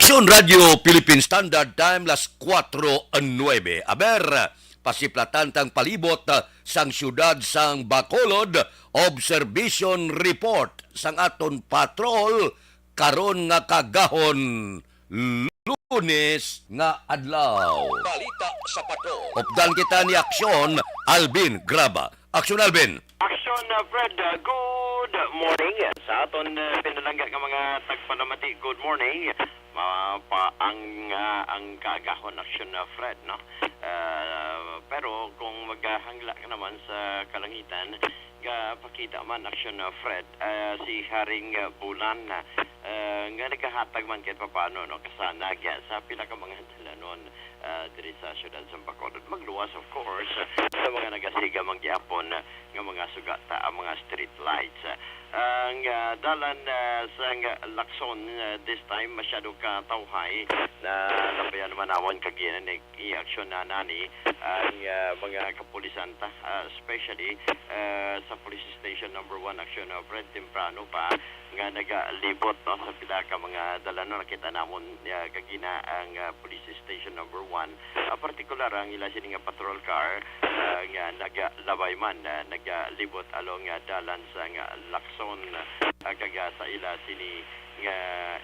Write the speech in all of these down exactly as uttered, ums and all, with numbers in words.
Aksyon Radio Philippine Standard Time, las kuwatro nuebe. Aber, pasiplatan tang palibot, ah, sang siyudad sang Bacolod, observation report sang aton patrol karon nga kaagahon, Lunes nga adlaw. Balita sa patrol. Updan kita ni Aksyon Alvin Graba. Aksyon Alvin. Aksyon, uh, Fred, uh, good morning. Sa aton, uh, pinalangga nga mga tagpalamati, good morning. Mapa ang, uh, ang kaagahon, Aksyon, uh, Fred, no? Uh, pero kung maghangla ka naman sa kalangitan, gapakita man, Aksyon, uh, Fred, uh, si Haring, uh, Bulan, uh, nga nagahatag man kahit papano, no, kasanag, uh, sa pila ka mga dalanon, uh, diri sa siyudad sa Bacolod. Magluwas, of course, sa mga nagasiga man gihapon nga mga sugata, ang mga street lights. Ang, ah, dalan, ah, sang Lacson, ah, this time, masyado ka tawhay na labayan man nawon kag i-, i-aksyon na nani ang, ah, mga kapulisan ta, ah, especially, ah, sa Police Station Number One, Aksyon, ah, Fred, temprano pa nga nagalibot, no, sa pila ka mga dalan, no, nakita namon, ah, kagina ang, ah, Police Station Number One, ah, partikular ang ila sini nga patrol car, ah, nga nagalabay man, ah, nagalibot along, ah, dalan sang Lacson, ah, kag, ah, sa ila sini nga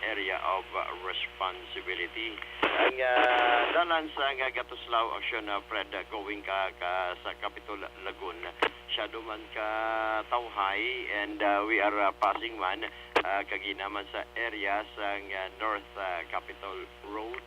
area of, ah, responsibility. Ang, ah, dalan sang Gatuslao, Aksyon, ah, Fred, ah, going ka, ka sa Capitol Lagoon, masyado man ka tawhay, and, ah, we are, ah, passing man, ah, kagina man sa area sang, ah, North, ah, Capitol Road,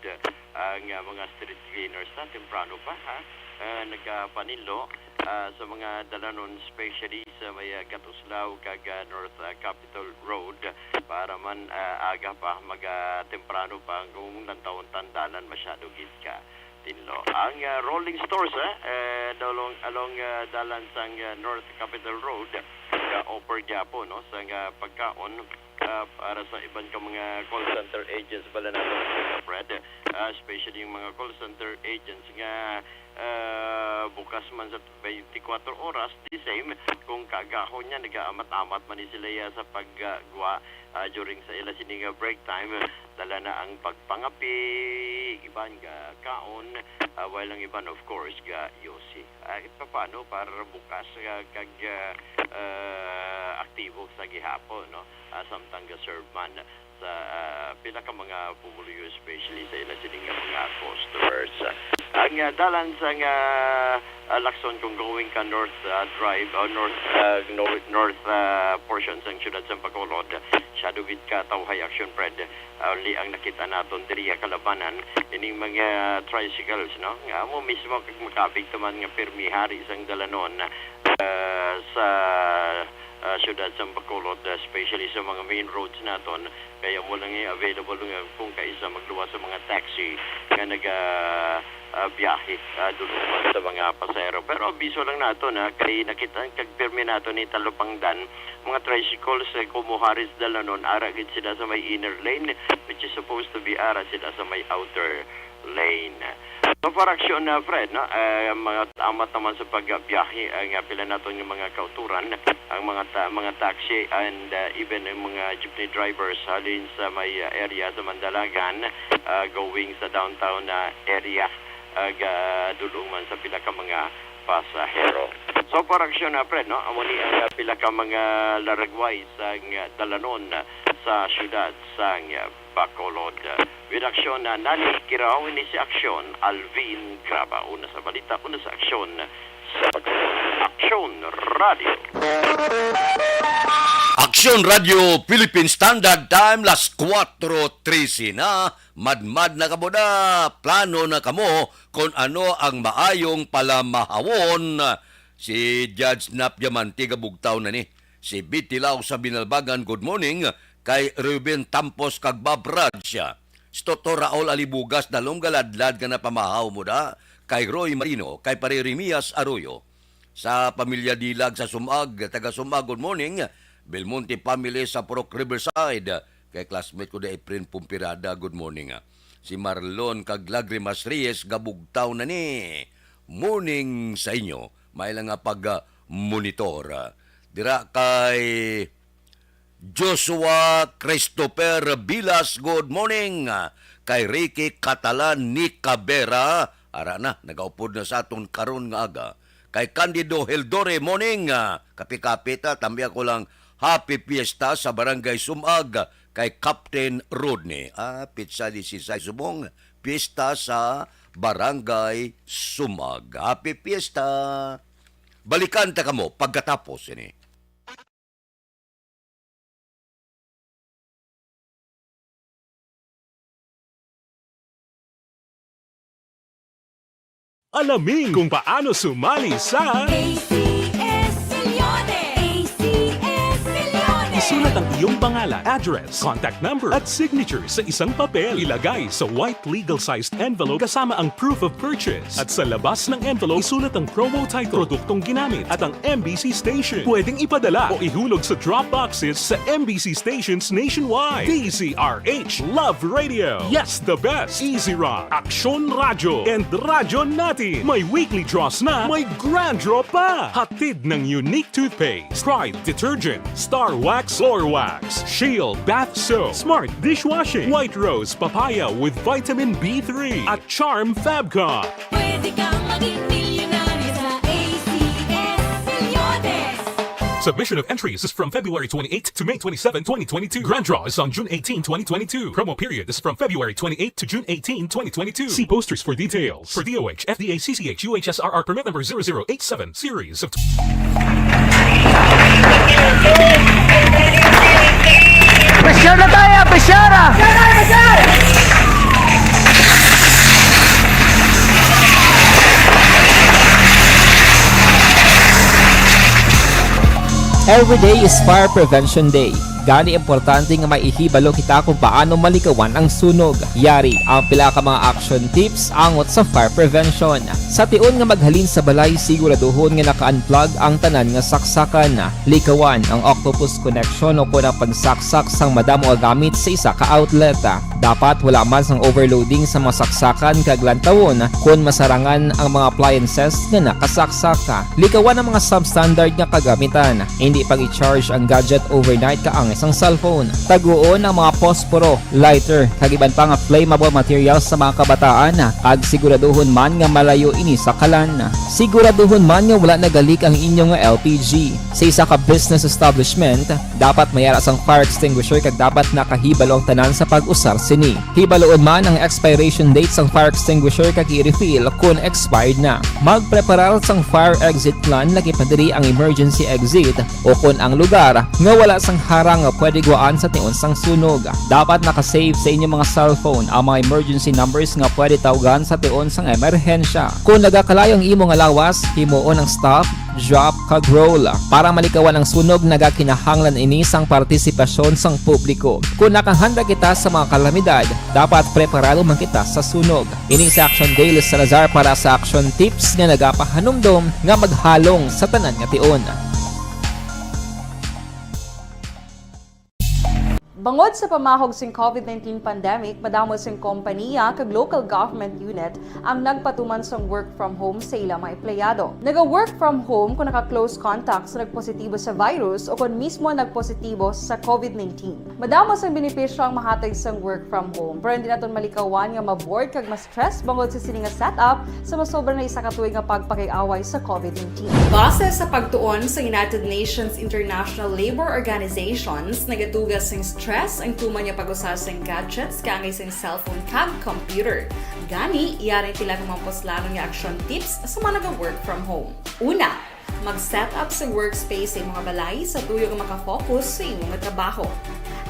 ang, ah, mga street cleaners na temprano pa, ha, ah, nagapaninlo, ah, sa mga dalanon, especially sa may, ah, Gatuslao kag, ah, North, ah, Capitol Road, para man, ah, aga pa, maga temprano pa, kung lantawon ta ang dalan, masyado gid ka tinlo. Ang, ah, rolling stores, ah, eh, dalong, along, ah, dalan sang, ah, North Capitol Road, ga-offer gyapon, no, sang, ah, pagkaon, ah, para sa iban ka mga call center agents pala nato, Fred, ah, especially yung mga call center agents nga, ah, bukas man sa twenty-four oras, the same, kung kaagahon niya, nagaamat-amat man ni sila, ah, sa paggwa, ah, during sa ila sini nga break time, dala na ang pagpangapi, iban ga kaon, ah, while ang iban, of course, ga yosi. Ah, kahit paano, para bukas, ah, kag, ah, ah, aktibo sa gihapon, no? Ah, samtang ga-serve man sa, ah, pila ka mga pumuluyo, especially sa ila sini nga mga customers. Ang, ah, dalan sang, ah, ah, Lacson, kung going ka North, ah, Drive, o North, ah, North, North, ah, portion sang siyudad sa Bacolod, masyado gid ka tawhay, Aksyon Fred. Ah, only ang nakita naton diri nga kalabanan, ining mga tricycles, no? Nga amo mismo kag makabig taman nga pirmi hari sang dalanon, ah, sa, ah, siyudad sa Bacolod, especially sa mga main roads naton. Kaya mo lang yung available nga kung kaisa magluwas sa mga taxi nga naga, ah, biyahe, ah, dulong sa mga pasahero. Pero abiso lang nato na kay nakita kag pirmi nato ni talupangdan mga tricycles, eh, kumuharis dalanon, ara gid sila sa may inner lane, which is supposed to be ara sila sa may outer lane. So, for action, uh, Fred, no? Eh, mga amat naman sa pagbiyahe ang, uh, pila naton nga mga kauturan, ang mga ta-, mga taxi and, uh, even ang mga jeepney drivers halin sa may, uh, area sa Mandalagan, uh, going sa downtown na area, uh, ga-, dulong man sa pila ka mga pasahero. So, for action, uh, Fred, no? Amo ni ang, uh, pila ka mga laragway sa, uh, dalanon sa siyudad sa, uh, Bacolod. With action na Nani Kiraw, ini si Aksyon Alvin Graba. Una sa balita, una sa aksyon sa Bacolod. Aksyon Radio. Aksyon Radio Philippine Standard Time, las kuwatro trese na. Madmad na kamo na. Plano na kamo kung ano ang maayong palamahawon. Si Judge Nap Diamante gabugtaw na ni. Si Betty Lau sa Binalbagan, good morning. Kay Ruben Tampos kag Bob Raj siya. Si Toto Raul Alibugas, dalom galadlad nga napamahaw mo da. Kay Roy Marino, kay Pare Remias Arroyo. Sa pamilya Dilag sa Sumag, taga Sumag, good morning. Belmonte family sa Purok Riverside. Kay classmate ko da Efren Pumpirada, good morning, ah. Si Marlon kag Lagrimas Reyes, gabugtaw na ni. Morning sa inyo. May lang nga pag, ah, monitor. Dira kay Joshua Christopher Vilas, good morning. Kay Ricky Catalan ni Cabrera, ara na, nagaupod na sa aton karon nga aga. Kay Candido Hildore, morning. Ah, kape-kape ta, tambi ako lang, happy fiesta sa Barangay Sumag. Kay Captain Rodney, ah, petsa dieciséis subong, fiesta sa Barangay Sumag. Happy fiesta! Balikan ta kamo pagkatapos ini. Alamin kung paano sumali sa A C S Milyones! A C S Milyones! Isulat ang iyong pangalan, address, contact number, at signature sa isang papel. Ilagay sa white legal-sized envelope kasama ang proof of purchase. At sa labas ng envelope, isulat ang promo title, produktong ginamit, at ang M B C station. Pwedeng ipadala o ihulog sa drop boxes sa M B C stations nationwide. D Z R H, Love Radio, Yes the Best, Easy Rock, Aksyon Radyo, and Radyo Natin. May weekly draws na, may grand draw pa. Hatid ng Unique Toothpaste, Pride Detergent, Star Wax Floor Wax, Shield Bath Soap, Smart Dishwashing, White Rose Papaya with Vitamin B three, at Charm Fabcon. Pwede kang maging milyonaryo sa A C S Milyones. Submission of entries is from February twenty-eighth to May twenty-seven, twenty twenty-two. Grand draw is on June eighteen, twenty twenty-two. Promo period is from February twenty-eighth to June eighteen, twenty twenty-two. See posters for details. For D O H, F D A, C C H, U H S R R permit number zero zero eight seven, series of Pressure na tayo, pressure na! Every day is Fire Prevention Day. Gani, importante nga may ihibalo kita kung paano malikawan ang sunog. Yari ang pila ka mga action tips angot sa fire prevention. Sa tion nga maghalin sa balay, siguraduhon nga naka-unplug ang tanan nga saksakan. Likawan ang octopus connection o kon ang pagsaksak sang madamo nga gamit sa isa ka outlet. Dapat wala man sang overloading sa mga saksakan kag lantawon kon masarangan ang mga appliances nga nakasaksak. Likawan ang mga substandard nga kagamitan. Indi pag-i-charge ang gadget overnight kaangay sang cellphone. Taguon ang mga posporo, lighter, kag iban pa nga flammable materials sa mga kabataan, kag siguraduhon man nga malayo ini sa kalan. Siguraduhon man nga wala nagalik ang inyo nga L P G. Sa isa ka business establishment, dapat may ara sang fire extinguisher kag dapat nakahibalo ang tanan sa pag-usar sini. Hibaluon man ang expiration date sang fire extinguisher kag i-refill kon expired na. Magpreparar sang fire exit plan, laki pa diri ang emergency exit o kon ang lugar nga wala sang harang nga pwede gwaan sa tion sang sunog. Dapat naka-save sa inyo mga cellphone ang mga emergency numbers nga pwede tawgan sa tion sang emerhensya. Kon nagakalayo ang imo nga lawas, himuon ang stop, drop, kag roll. Para malikawan ang sunog, nagakinahanglan ini sang partisipasyon sang publiko. Kon nakahanda kita sa mga kalamidad, dapat preparado man kita sa sunog. Ini si Action Dale Salazar para sa Action Tips nga nagapahanumdom nga maghalong sa tanan nga tion. Bangod sa pamahog sing COVID nineteen pandemic, madamo sing kompaniya kag local government unit ang nagpatuman sang work from home sa ila mga empleyado. Naga-work from home kon naka-close contact sa nagpositibo sa virus o kon mismo nagpositibo sa COVID nineteen. Madamo sang benepisyo ang mahatag sang work from home, pero hindi naton malikawan nga ma-bored kag ma-stress bangod sa sini nga setup sa masobra na isa ka tuig nga pagpakig-away sa COVID nineteen. Base sa pagtuon sa United Nations International Labour Organizations, nagatuga sing stress ang tuman nga pag-usa sing gadgets kaangay sing cellphone kag computer. Gani, yari sila nga mga puslanon nga action tips sa mga naga-work from home. Una, mag-set up sa workspace sa imo nga balay sa tuyo nga makafocus sa imo nga trabaho.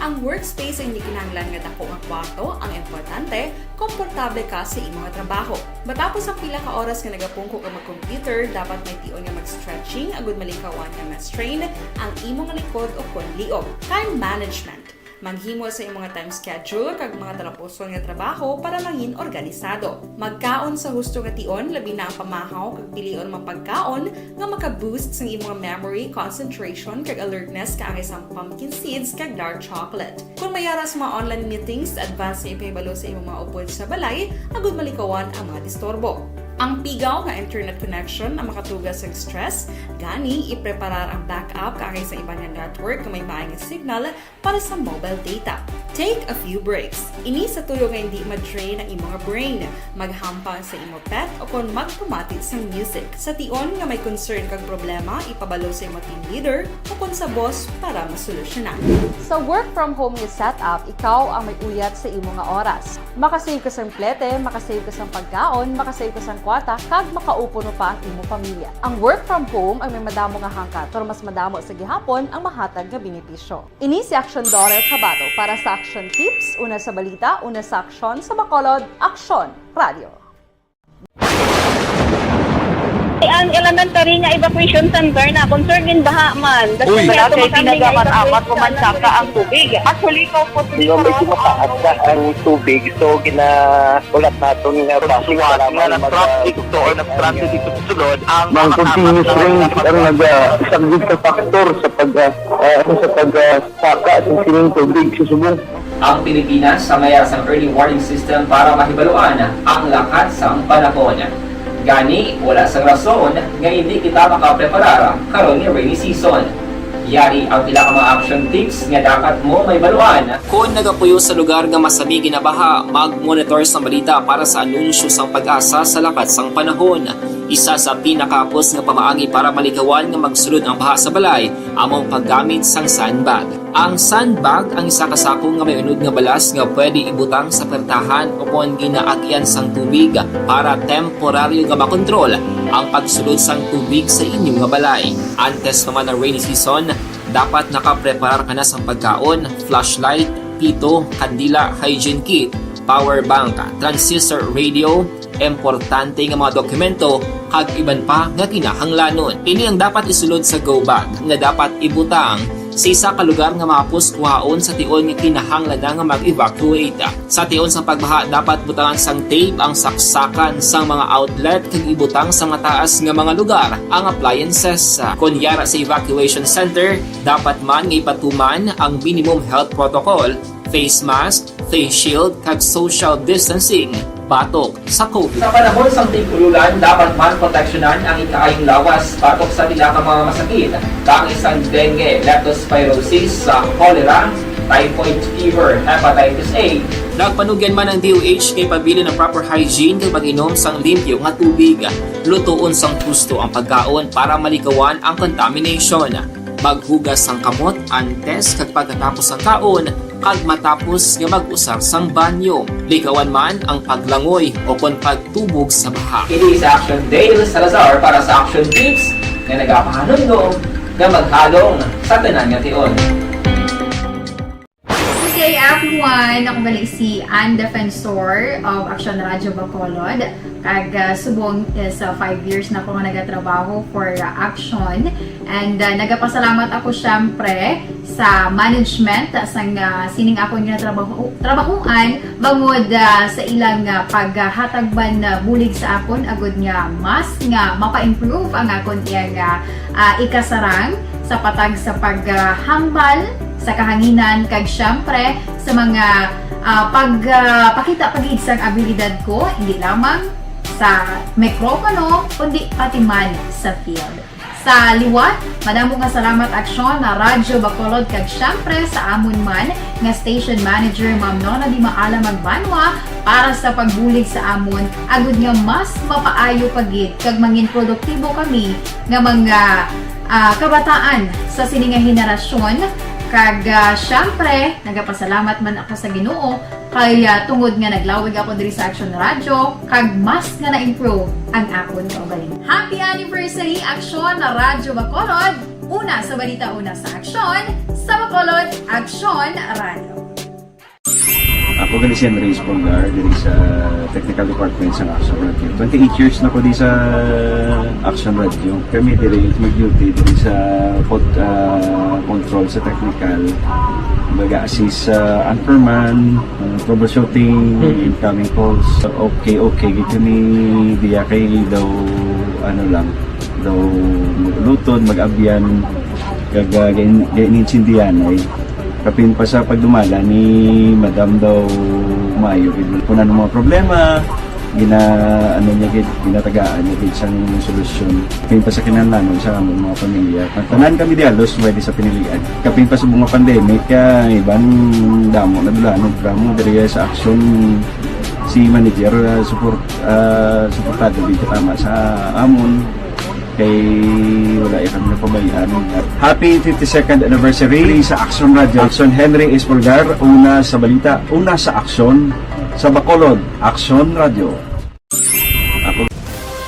Ang workspace ay hindi kinahanglan nga dako nga kwarto, ang importante, komportable ka sa imo nga trabaho. Matapos ang pila ka oras nga nagapungko ka mag-computer, dapat may tion nga mag-stretching agud malikawan nga ma-strain ang imo nga likod o kon liog. Time management. Maghimo sa imo nga time schedule kag mga talapuson nga trabaho para mangin organisado. Magkaon sa husto nga tion, labi na ang pamahaw kag pilion nga mga pagkaon nga maka-boost sang imo nga memory, concentration, kag alertness kaangay sang pumpkin seeds kag dark chocolate. Kon may ara sa mga online meetings, advance nga ipahibalo sa imo mga upod sa balay agud malikawan ang mga disturbo. Ang pigaw nga internet connection ang makatuga sa stress, gani ipreparar ang backup kaangay sa iban nga network nga may maayong signal para sa mobile data. Take a few breaks. Ini sa tuyo nga hindi ma-drain ang imo nga brain, maghampang sa imo pet o kon magpamati sang music. Sa tion nga may concern kag problema, ipabalo sa imo team leader o kon sa boss para masolusyonan. Sa work from home nga setup, ikaw ang may uyat sa imo nga oras. Makasave ka sang plete, makasave ka sang pagkaon, makasave ka sang kwarta, kag makaupo mo pa ang imo pamilya. Ang work from home ang may madamo nga hangkat, pero mas madamo sa gihapon ang mahatag nga benepisyo. Ini si Action Daughter Kabato para sa Action Tips, una sa balita, una sa aksyon, sa Bacolod, Aksyon Radio. Ang elementary nga evacuation center na concern in baha man. Uy. Wala kay pinagaman amat ko man saka ang tubig. Actually, ikaw po, Di ba, medyo mataas na ang tubig, so ginaulat naton nga basi nga kailangan mag-, traffic to or nag-traffic dito sa sulod ang mga continuous rain ang nag-, ah, isang big factor sa pag, ah, ah, ano, sa pag, ah, saka sa sining tubig sa subong. Ang Pilipinas sa mayar sang early warning system para mahibaluan ang lakat sang panahon. Gani, wala sang rason nga hindi kita makapreparar karon nga rainy season. Yari ang pila ka mga action tips nga dapat mo mahibaluan. Kon nagapuyo sa lugar nga masami ginabaha, mag-monitor sang balita para sa anunsyo sang PAGASA sa lakat sang panahon. Isa sa pinakahapos nga pamaagi para malikawan nga magsulod ang baha sa balay amo ang paggamit sang sandbag. Ang sandbag ang isa ka sako nga may unod nga balas nga pwede ibutang sa pertahan o kon ginaagyan sang tubig para temporaryo nga makontrol ang pagsulod sang tubig sa inyo nga balay. Antes pa man ang rainy season, dapat nakapreparar ka na sang pagkaon, flashlight, pito, kandila, hygiene kit, power bank, transistor radio, importante nga mga dokumento, kag iban pa nga kinahanglanon. Ini ang dapat isulod sa go bag nga dapat ibutang sa isa ka lugar nga mahapos kuhaon sa tion nga kinahanglan na nga mag-evacuate. Sa tion sang pagbaha, dapat butangan sang tape ang saksakan sang mga outlet kag ibutang sa mataas nga mga lugar ang appliances. Kon yara sa evacuation center, dapat man nga ipatuman ang minimum health protocol, face mask, face shield, kag social distancing batok sa COVID. Sa panahon sang tig-ululan, dapat man proteksyonan ang ikaayong lawas batok sa pila ka mga masakit, kaangay sang dengue, leptospirosis, sa cholera, typhoid fever, hepatitis A. Nagpanugyan man ang D O H nga ipabilin ang proper hygiene kag pag-inom sang limpyo nga tubig. Lutoon sang husto ang pagkaon para malikawan ang contamination. Maghugas sang kamot antes kag pagkatapos sang kaon kag matapos nga mag-usar sang banyo. Likawan man ang paglangoy o kon pagtubog sa baha. Ini sa Action Dale Salazar para sa Action Tips nga nagapahanumdom nga maghalong sa tanan nga tion. Good day, everyone! Ako gali si Ann Defensor of Action Radio Bacolod. Kag, ah, subong is, ah, five years na ako nga nagatrabaho for, ah, Action. And, ah, nagapasalamat ako, syempre, sa management, ah, sang, ah, sining akon nga trabaho, trabahuan, bangod, ah, sa ilang, ah, paghatag man, ah, bulig sa akon, agud nga mas nga mapa-improve ang akon iyang, ah, ah, ikasarang sa patag sa paghambal sa kahanginan, kag, syempre, sa mga, ah, pag, ah, pakita pa gid sang abilidad ko, hindi lamang sa mikropono, kundi pati man sa field. Sa liwat, madamo nga salamat, Aksyon, na Radyo Bacolod, kag, syempre, sa amon man nga station manager, Ma'am Nona Di Maala Magbanwa, para sa pagbulig sa amon, agud nga mas mapaayo pa gid kag mangin produktibo kami nga mga, ah, kabataan sa sini nga henerasyon. Kag, ah, syempre, nagapasalamat man ako sa Ginoo kay, ah, tungod nga naglawig ako diri sa Action Radio, kag mas nga na-improve ang akon kaugalingon. Happy anniversary, Action Radyo Bacolod! Una sa balita, una sa aksyon, sa Bacolod, Action Radio. Ako gali si Andres Polgar, diri sa technical department sa Action Radio. Twenty-eight years na ko di sa Action Radio. Kami diri mag-duty diri sa pod-, ah, control sa technical. Mag-assist sa anchorman, ah, troubleshooting, incoming calls. Okay, okay, gid kami diya kay daw, ano lang, daw mag-ulutod, mag-abyan, kag, ah, gain-, gainintindihan ay. Kapin pa sa pagdumala ni Madam daw maayo gid. Kung ano mga problema, Gina-, ano niya gid, ginatagaan niya gid sang solusyon. Kapin pa sa kinahanglanon sa among mga pamilya. Tanan kami di halos pwede sa pinilian. Kapin pa sa mga pandemic, ah, iban damo na dula, ano, damo diri sa aksyon si manager, ah, support, ah, suportado gid tama sa amon. Kay wala ya kami napabayaan. Happy fifty-second anniversary sa Aksyon Radio. Aksyon Henry Espolgar, una sa balita, una sa aksyon, sa Bacolod, Aksyon Radio. Ako.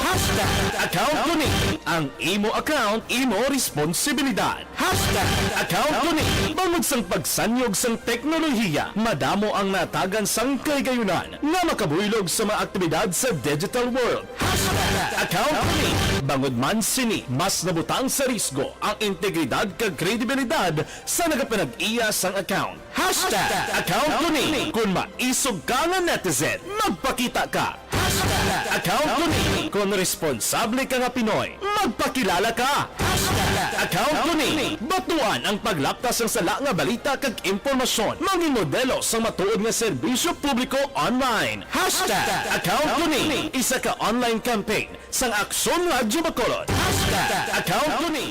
Hashtag account ko ni. Ang imo account, imo responsibilidad. Hashtag account ko ni. Bangod sang pagsanyog sang teknolohiya, madamo ang natagan sang kahigayunan nga makabuylog sa mga aktibidad sa digital world. Hashtag account ko ni. Bangod man sini, mas nabutang sa risgo ang integridad kag kredibilidad sa nagapanag-iya sang account. Hashtag account ko ni. Kon maisog ka nga netizen, magpakita ka. Hashtag account ko ni. Kon responsable ka nga Pinoy, magpakilala ka. Hashtag account ko ni. Batuan ang paglapta sang sala nga balita kag impormasyon. Mangin modelo sang matuod nga serbisyo publiko online. Hashtag account ko ni. Isa ka online campaign sang Aksyon Radyo Bacolod. Hashtag account ko ni.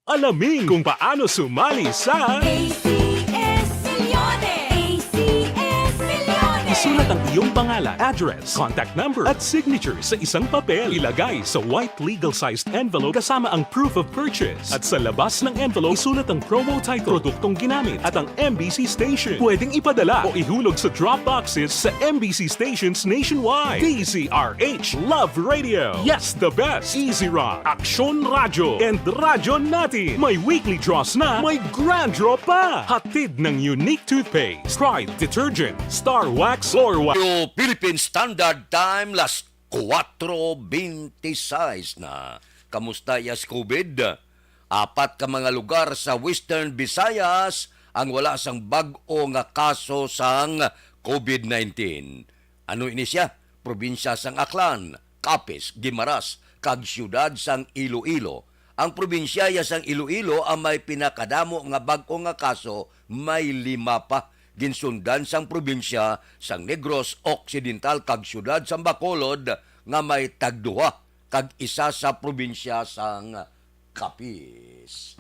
Alamin kung paano sumali sa A C S Milyones! A C S Milyones! Isulat ang iyong pangalan, address, contact number, at signature sa isang papel. Ilagay sa white legal-sized envelope kasama ang proof of purchase. At sa labas ng envelope, isulat ang promo title, produktong ginamit, at ang M B C station. Pwedeng ipadala o ihulog sa drop boxes sa M B C stations nationwide. D Z R H Love Radio. Yes, the best. Easy Rock, Aksyon Radyo, and Radyo Natin. May weekly draws na, may grand draw pa. Hatid ng Unique Toothpaste, Pride Detergent, Star Wax, Floor Wax. Radyo Philippine Standard Time, las kuwatro beintiseis na. Kamusta ya sa COVID? Apat ka mga lugar sa Western Visayas ang wala sang bag-o nga kaso sang COVID nineteen. Ano ini sia? Probinsya sang Aklan, Capiz, Guimaras, kag siyudad sang Iloilo. Ang probinsya ya sang Iloilo ang may pinakadamo nga bag-o nga kaso, may lima pa. Ginsundan sang probinsya sang Negros Occidental kag siyudad sang Bacolod nga may tagduha, kag isa sa probinsya sang Capiz.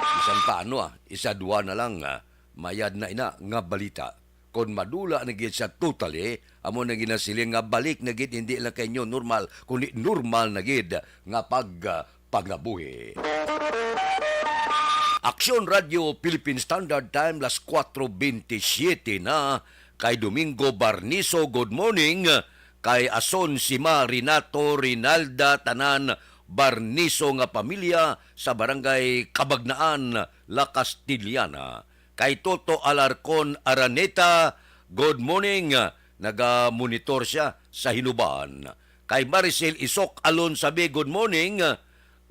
Bisan pa ano, ah, isa duha na lang, ah, mayad na ina nga balita. Kon madula na gid sa totally, amo na ginasiling nga balik na gid, hindi lang kay new normal, kundi normal na gid nga pag, ah, pangabuhi. Aksyon Radio Philippine Standard Time, las kuwatro beintisyete na. Kay Domingo Barniso, good morning. Kay Ason, Sima, Renato, Rinalda, tanan Barniso nga pamilya sa Barangay Cabagnaan, La Castellana. Kay Toto Alarcon Araneta, good morning. Naga-monitor sia sa Hinoban. Kay Maricel Isok Alon Sabi, good morning.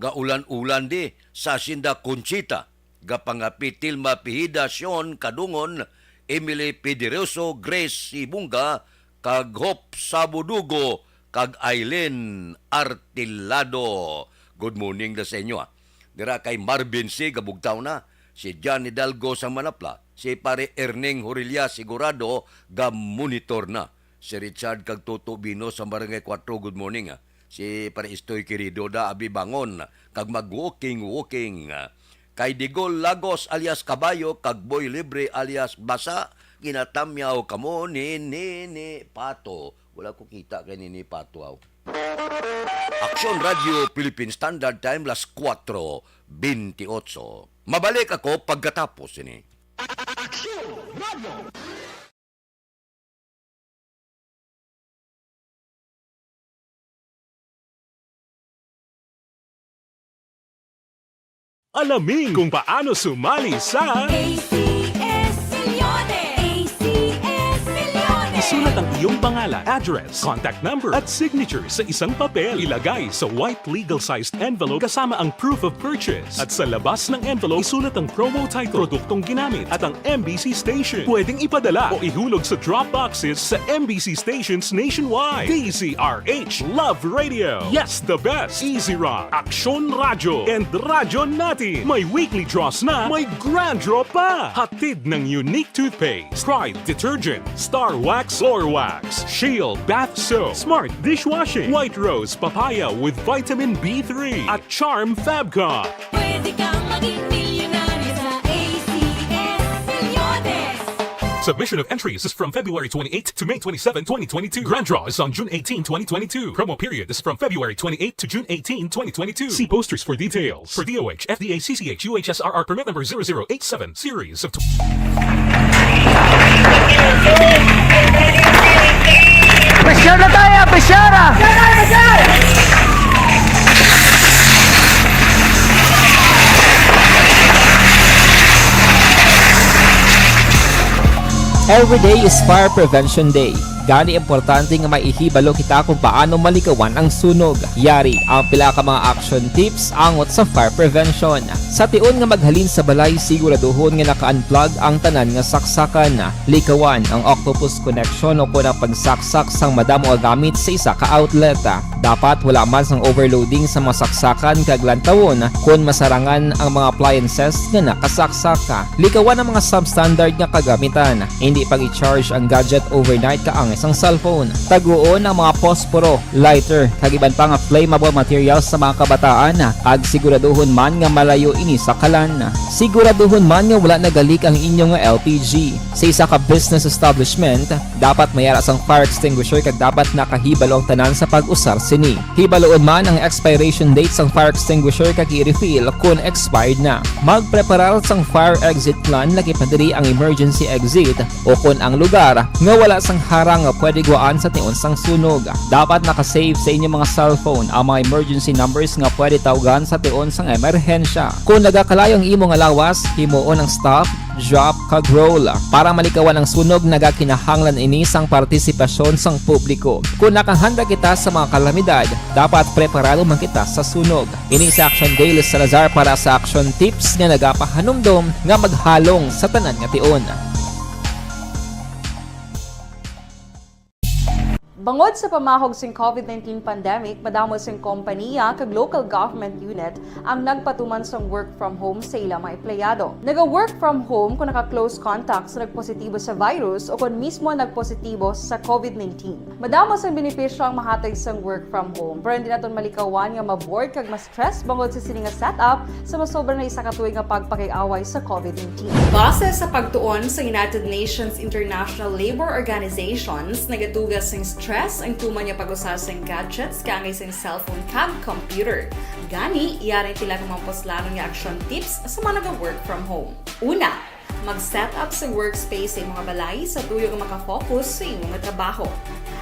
Gaulan-ulan di sa Hacienda Conchita. Gapangapi Tilma Pihida, Sean Kadungon, Emily Pederoso, Grace Sibunga, kag Hope Sabudugo, kag Aileen Artilado. Good morning da sa inyo, ah. Dira kay Marvin C. Gabugtaw na. Si John Hidalgo sa Manapla. Si Pare Erning Horilla sigurado ga-monitor na. Si Richard kag Toto Bino sa Barangay Cuatro, good morning, ah. Si Pare Istoy Querido da abi bangon kag mag-walking-walking. Kay Digol Lagos alias Kabayo kag Boy Libre alias Basa, ginatamyaw kamo ni Nini Pato. Wala ko kita kay Nini Pato, aw. Aksyon Radio Philippine Standard Time, las kuwatro beintiotso. Mabalik ako pagkatapos ini. Aksyon Radio. Alamin kung paano sumali sa A C S Milyones! A C S Milyones! Sulat ang iyong pangalan, address, contact number, at signature sa isang papel. Ilagay sa white legal-sized envelope kasama ang proof of purchase. At sa labas ng envelope, isulat ang promo title, produktong ginamit, at ang M B C station. Pwedeng ipadala o ihulog sa drop boxes sa M B C stations nationwide. D Z R H Love Radio. Yes, the best. Easy Rock, Aksyon Radyo, and Radyo Natin. May weekly draws na, may grand draw pa. Hatid ng Unique Toothpaste, Pride Detergent, Star Wax, Floor Wax, Shield Bath Soap, Smart Dishwashing, White Rose Papaya with Vitamin B three, at Charm Fabcon. Pwede kang maging milyonaryo sa A C S Milyones. Submission of entries is from February twenty-eighth to May twenty-seven, twenty twenty-two. Grand draw is on June eighteen, twenty twenty-two. Promo period is from February twenty-eighth to June eighteen, twenty twenty-two. See posters for details. For D O H, F D A, C C H, U H S R R permit number zero zero eight seven, series of tw- Pressure na tayo! Pressure! Every day is Fire Prevention Day. Gani, importante nga maihibalo kita kung paano malikawan ang sunog. Yari ang pila ka mga action tips angot sa fire prevention. Sa tion nga maghalin sa balay, siguraduhon nga naka-unplug ang tanan nga saksakan. Likawan ang octopus connection o kon ang pagsaksak sang madamo nga gamit sa isa ka outlet. Dapat wala man sang overloading sa mga saksakan kag lantawon kon masarangan ang mga appliances nga nakasaksak. Likawan ang mga substandard nga kagamitan. Hindi pag-i-charge ang gadget overnight kaangay sang cellphone. Taguon ang mga posporo, lighter, kag iban pa nga flammable materials sa mga kabataan, kag siguraduhon man nga malayo ini sa kalan. Siguraduhon man nga wala nagalik ang inyo nga L P G. Sa isa ka business establishment, dapat may ara sang fire extinguisher kag dapat nakahibalo ang tanan sa pag-usar sini. Hibaluon man ang expiration date sang fire extinguisher kag i-refill kon expired na. Magpreparar sang fire exit plan, lakip na diri ang emergency exit o kon ang lugar nga wala sang harang nga pwede guwaan sa tion sang sunog. Dapat naka-save sa inyo mga cellphone ang mga emergency numbers nga pwede tawgan sa tion sang emerhensya. Kon nagakalayo ang imo nga lawas, himuon ang stop, drop, kag roll. Para malikawan ang sunog, nagakinahanglan ini sang partisipasyon sang publiko. Kon nakahanda kita sa mga kalamidad, dapat preparado man kita sa sunog. Ini si Action Day, Salazar para sa Action Tips nga nagapahanumdom nga maghalong sa tanan nga tion. Bangod sa pamahog sing COVID nineteen pandemic, madamo sing kompanya kag local government unit ang nagpatuman sang work from home sa ila mga empleyado. Naga-work from home kon naka-close contact sa nagpositibo sa virus o kon mismo nagpositibo sa COVID nineteen. Madamo sang benepisyo ang mahatag sang work from home, pero hindi naton malikawan nga ma-bored kag ma-stress bangod sa sini nga setup sa masobra na isa ka tuig nga pagpakig-away sa COVID nineteen. Base sa pagtuon sa United Nations International Labour Organizations, nagatuga sing stress ang tuman nga pag-usar sing gadgets kaangay sing cellphone kag computer. Gani, yari ang pila ka mga puslanon nga action tips sa mga naga-work from home. Una, mag-set up sa workspace sa imong balay sa tuyo nga maka-focus sa imo nga trabaho.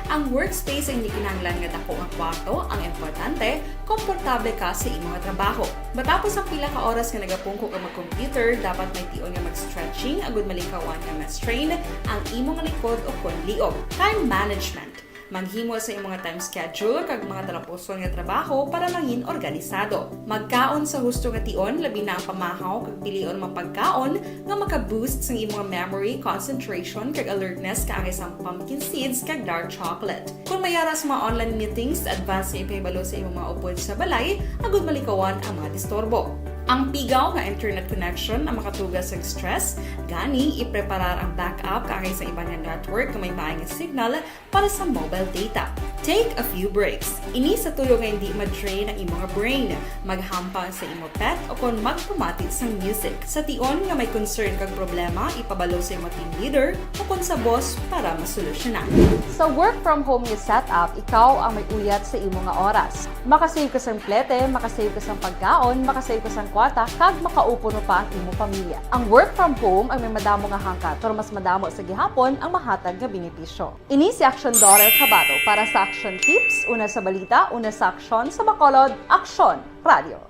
Ang workspace ay hindi kinahanglan nga dako nga kwarto, ang importante, komportable ka sa imo nga trabaho. Matapos ang pila ka oras nga nagapungko ka mag-computer, dapat may tion nga mag-stretching agud malikawan nga ma-strain ang imo nga likod o kon liog. Time management. Maghimo sa imong time schedule kag mga talapuson nga trabaho para mangin organisado. Magkaon sa husto nga tion, labi na ang pamahaw kag pilion mga pagkaon nga maka-boost sang imong memory, concentration, kag alertness, kaangay sang pumpkin seeds kag dark chocolate. Kon may ara sa mga online meetings, advance nga ipahibalo sa imong mga upod sa balay agud malikawan ang mga disturbo. Ang pigaw nga internet connection ang makatuga sang stress, gani ipreparar ang backup kaangay sa iban nga network nga may maay nga signal para sa mobile data. Take a few breaks. Ini sa tuyo nga hindi ma-drain ang imo nga brain. Maghampang sa imo pet o kon magpamati sang music. Sa tion nga may concern kag problema, ipabalo sa imo team leader o kon sa boss para masolusyonan. Sa work from home nga setup, ikaw ang may uyat sa imo nga oras. Makasave ka sang plete, makasave ka sang pagkaon, makasave ka sang kwarta, kag makaupod pa ang imo pamilya. Ang work from home ang may madamo nga hangkat, pero mas madamo sa gihapon ang mahatag nga benepisyo. Ini si Action Daughter Kabato para sa Action Tips, una sa balita, una sa aksyon, sa Bacolod, Aksyon Radio.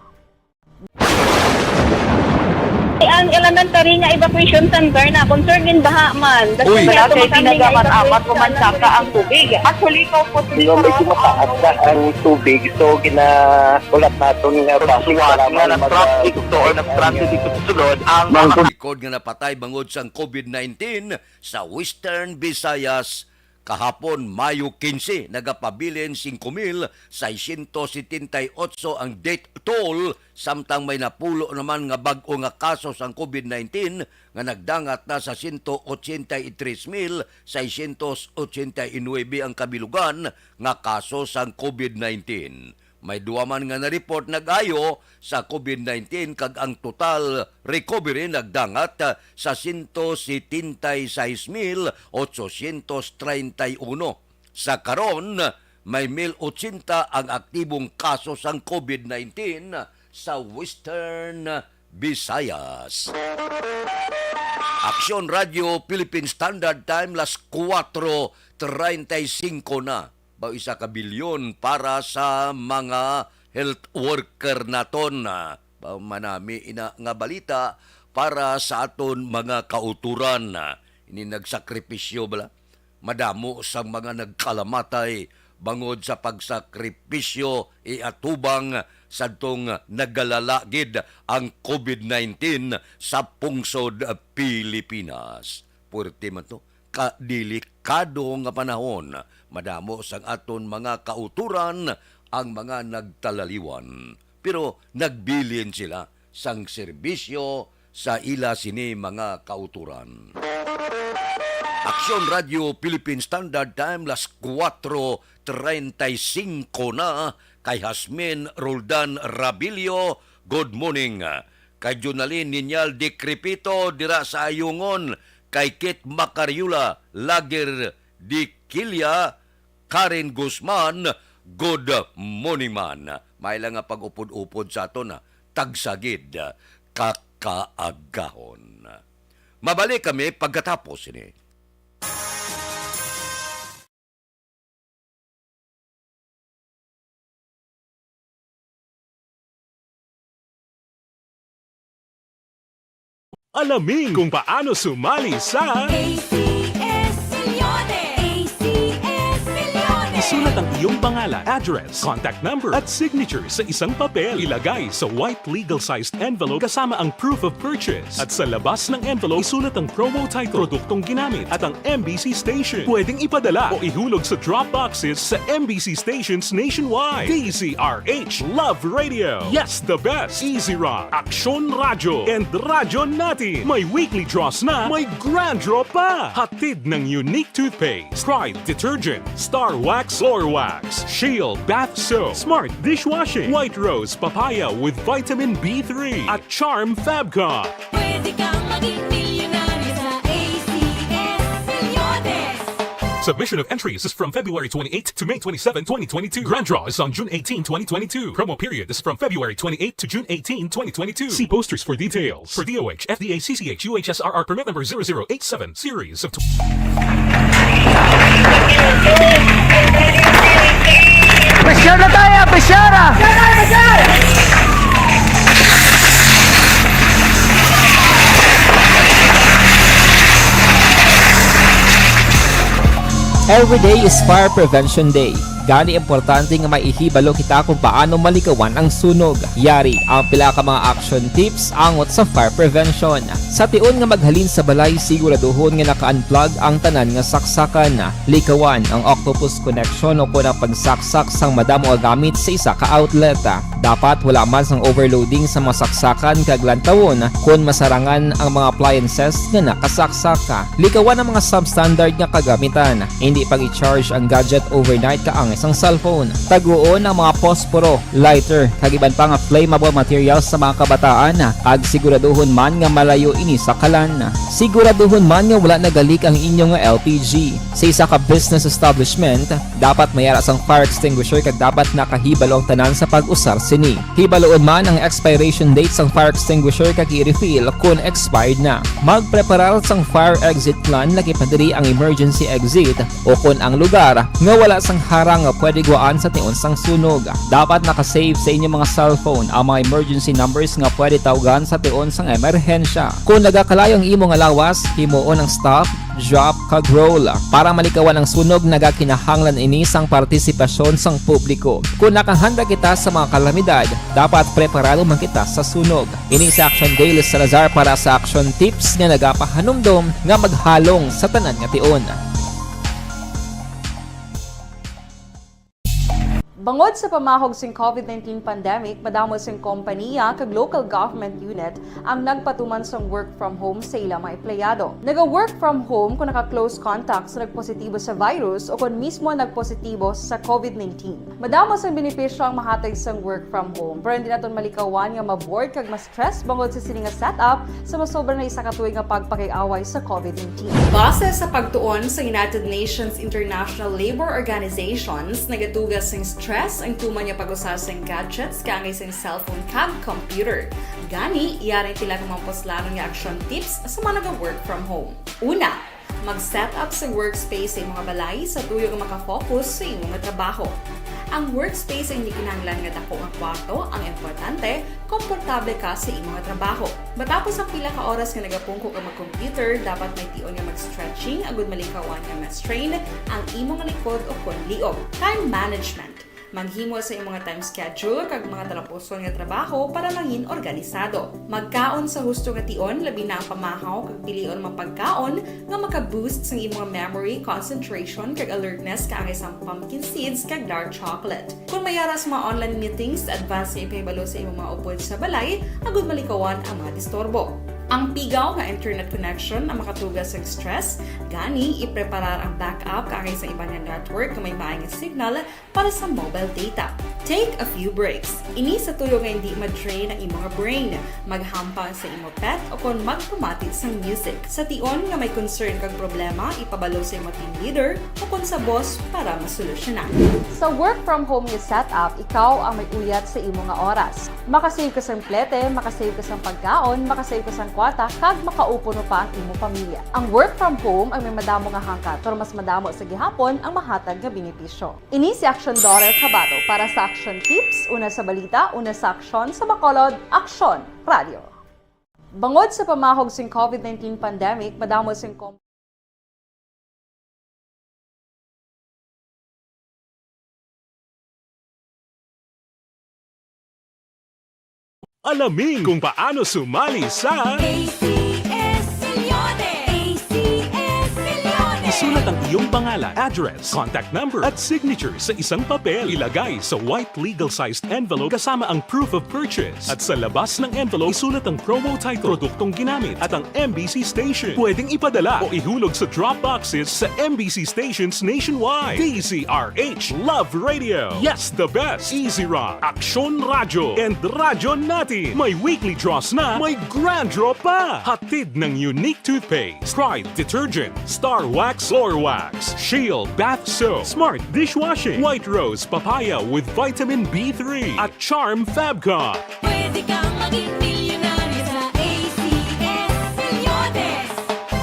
Ang elementary nga evacuation center na concern din baha man. Uy. Wala kay pinagamat-amat, umansaka ang tubig. Actually, ikaw po, medyo mataas na ang tubig, so ginahulat naton nga basi nga nag-traffic to or nag-traffic dito sa sulod ang mga likod nga napatay bangod sang COVID nineteen sa Western Visayas. Kahapon, Mayo quince, nagapabilin singko mil seiscientos setenta y ocho ang death toll, samtang may napulo naman nga bag-o nga kaso sang COVID nineteen nga nagdangat na sa ciento ochenta y tres mil seiscientos ochenta y nuebe ang kabilugan nga kaso sang COVID nineteen. May duwa man nga na-report nag-ayo sa COVID nineteen kag ang total recovery nagdangat, ah, sa ciento setenta y seis mil ochocientos treinta y uno. Sa karon, may mil ochenta ang aktibong kaso sang COVID nineteen sa Western Visayas. Aksyon Radio Philippine Standard Time, las kuwatro treinta y cinco na. Ba, isa ka bilyon para sa mga health worker naton. Ba, manami ina nga balita para sa aton mga kautoran. Ini nagsakripisyo bala. Madamo sang mga nagkalamatay bangod sa pagsakripisyo iatubang sadtong nagalala gid ang COVID nineteen sa pungsod Pilipinas. Puwerte man to. Ka-, delikado nga panahon. Madamo sang aton mga kautoran ang mga nagtalaliwan, pero nagbilin sila sang serbisyo sa ila sini mga kautoran. Aksyon Radio Philippine Standard Time, las kuwatro treinta y cinco na. Kay Hasmin Roldan Rabilio, good morning. Kay Jonalyn Niñal Decrepito dira sa Ayungon, kay Kit Macariola Lager de Quilla, Karen Guzman, good morning man. May lang nga pag-upod-upod sa aton, ha. Tagsa gid ka kaagahon. Mabalik kami pagkatapos ini. Alamin kung paano sumali sa A C S Milyones! A C S Milyones! Isulat ang iyong pangalan, address, contact number, at signature sa isang papel. Ilagay sa white legal-sized envelope kasama ang proof of purchase. At sa labas ng envelope, isulat ang promo title, produktong ginamit, at ang M B C station. Pwedeng ipadala o ihulog sa drop boxes sa M B C stations nationwide. D Z R H Love Radio. Yes, the best. Easy Rock, Aksyon Radyo, and Radyo Natin. May weekly draws na, may grand draw pa. Hatid ng Unique Toothpaste, Pride Detergent, Star Wax Floor Wax, Shield Bath Soap, Smart Dishwashing, White Rose Papaya with Vitamin B three, at Charm Fabcon. Pwede kang maging milyonaryo sa A C S Milyones. Submission of entries is from February twenty-eighth to May twenty-seven, twenty twenty-two. Grand draw is on June eighteen, twenty twenty-two. Promo period is from February twenty-eighth to June eighteen, twenty twenty-two. See posters for details. For D O H, F D A, C C H, U H S R R permit number zero zero eight seven, series of tw- Pressure na tayo! Pressure! Every day is Fire Prevention Day. Gani, importante nga may ihibalo kita kung paano malikawan ang sunog. Yari ang pila ka mga action tips angot sa fire prevention. Sa tion nga maghalin sa balay, siguraduhon nga naka-unplug ang tanan nga saksakan. Likawan ang octopus connection o kon ang pagsaksak sang madamo nga gamit sa isa ka outlet. Dapat wala man sang overloading sa mga saksakan kag lantawon kon masarangan ang mga appliances nga nakasaksak. Likawan ang mga substandard nga kagamitan. Indi pag-i-charge ang gadget overnight kaangay sang cellphone. Taguon ang mga posporo, lighter, kag iban pa nga flammable materials sa mga kabataan, kag siguraduhon man nga malayo ini sa kalan. Siguraduhon man nga wala nagalik ang inyo nga L P G. Sa isa ka business establishment, dapat may ara sang fire extinguisher kag dapat nakahibalo ang tanan sa pag-usar sini. Hibaluon man ang expiration date sang fire extinguisher kag i-refill kon expired na. Magpreparar sang fire exit plan, lakip na diri ang emergency exit o kon ang lugar nga wala sang harang nga pwede gwaan sa tion sang sunog. Dapat naka-save sa inyo mga cellphone ang mga emergency numbers nga pwede tawgan sa tion sang emerhensya. Kung nagakalayo ang imo nga lawas, himuon ang stop, drop, kag roll. Para malikawan ang sunog, nagakinahanglan ini sang partisipasyon sang publiko. Kung nakahanda kita sa mga kalamidad, dapat preparado man kita sa sunog. Ini si Action Daily Salazar para sa Action Tips nga nagapahanumdom nga maghalong sa tanan nga tion. Bangod sa pamahog sing COVID nineteen pandemic, madamo sing kompaniya kag local government unit ang nagpatuman sang work from home sa ila mga empleyado. Naga-work from home kung naka-close contact sa nagpositibo sa virus o kon mismo nagpositibo sa COVID nineteen. Madamo sang benepisyo ang mahatag sang work from home, pero hindi naton malikawan nga ma-bored kag ma-stress bangod sa sini nga setup sa masobra na isa ka tuig nga pagpakig-away sa COVID nineteen. Base sa pagtuon sa United Nations International Labour Organizations, nagatuga sing stress ang tuman nga pag-usa sing gadgets kaangay sing cellphone kag computer. Gani, yari ang pila ka mga puslanon nga action tips sa mga naga-work from home. Una, mag-set up sa workspace sa imong balay sa tuyo nga makafocus sa imo nga trabaho. Ang workspace ay hindi kinahanglan nga dako nga kwarto, ang importante, komportable ka sa imo nga trabaho. Matapos ang pila ka oras nga nagapungko ka mag-computer, dapat may tion nga mag-stretching agud malikawan nga ma-strain ang imo nga likod o kon liog. Time management. Maghimo sa imong nga time schedule kag mga talapuson nga trabaho para mangin organisado. Magkaon sa husto nga tion, labi na ang pamahaw kag pilion mga pagkaon nga maka-boost sang imong memory, concentration, kag alertness kaangay sang pumpkin seeds kag dark chocolate. Kung may ara sa mga online meetings, advance nga ipahibalo sa imong mga upod sa balay agud malikawan ang mga disturbo. Ang pigaw nga internet connection ang makatuga sang stress, gani ipreparar ang backup kaangay sa iban nga network nga may maay nga signal para sa mobile data. Take a few breaks. Ini sa tuyo nga hindi ma-drain ang imo nga brain. Maghampang sa imo pet o kon magpamati sang music. Sa tion nga may concern kag problema, ipabalo sa imo team leader o kon sa boss para masolusyonan. Sa work from home nga setup, ikaw ang may uyat sa imo nga oras. Makasave ka sang plete, makasave ka sang pagkaon, makasave ka sang kwarta, kag makaupuno pa ang imo pamilya. Ang work from home ang may madamo nga hangkat, pero mas madamo sa gihapon ang mahatag nga benepisyo. Ini si Action Daughter Kabato para sa Action Tips, una sa balita, una sa aksyon, sa Bacolod, Aksyon Radio. Bangod sa pamahog sing COVID nineteen pandemic, madamo sing kom- Alamin kung paano sumali sa A C S Milyones! A C S Milyones! Isulat ang iyong pangalan, address, contact number, at signature sa isang papel. Ilagay sa white legal-sized envelope kasama ang proof of purchase. At sa labas ng envelope, isulat ang promo title, produktong ginamit, at ang M B C station. Pwedeng ipadala o ihulog sa drop boxes sa M B C stations nationwide. D Z R H Love Radio. Yes, the best. Easy Rock, Aksyon Radyo, and Radyo Natin. May weekly draws na, may grand draw pa. Hatid ng Unique Toothpaste, Pride Detergent, Star Wax Floor Wax, Shield Bath Soap, Smart Dishwashing, White Rose Papaya with Vitamin B three, at Charm Fabcon. Pwede kang maging milyonaryo sa A C S Milyones!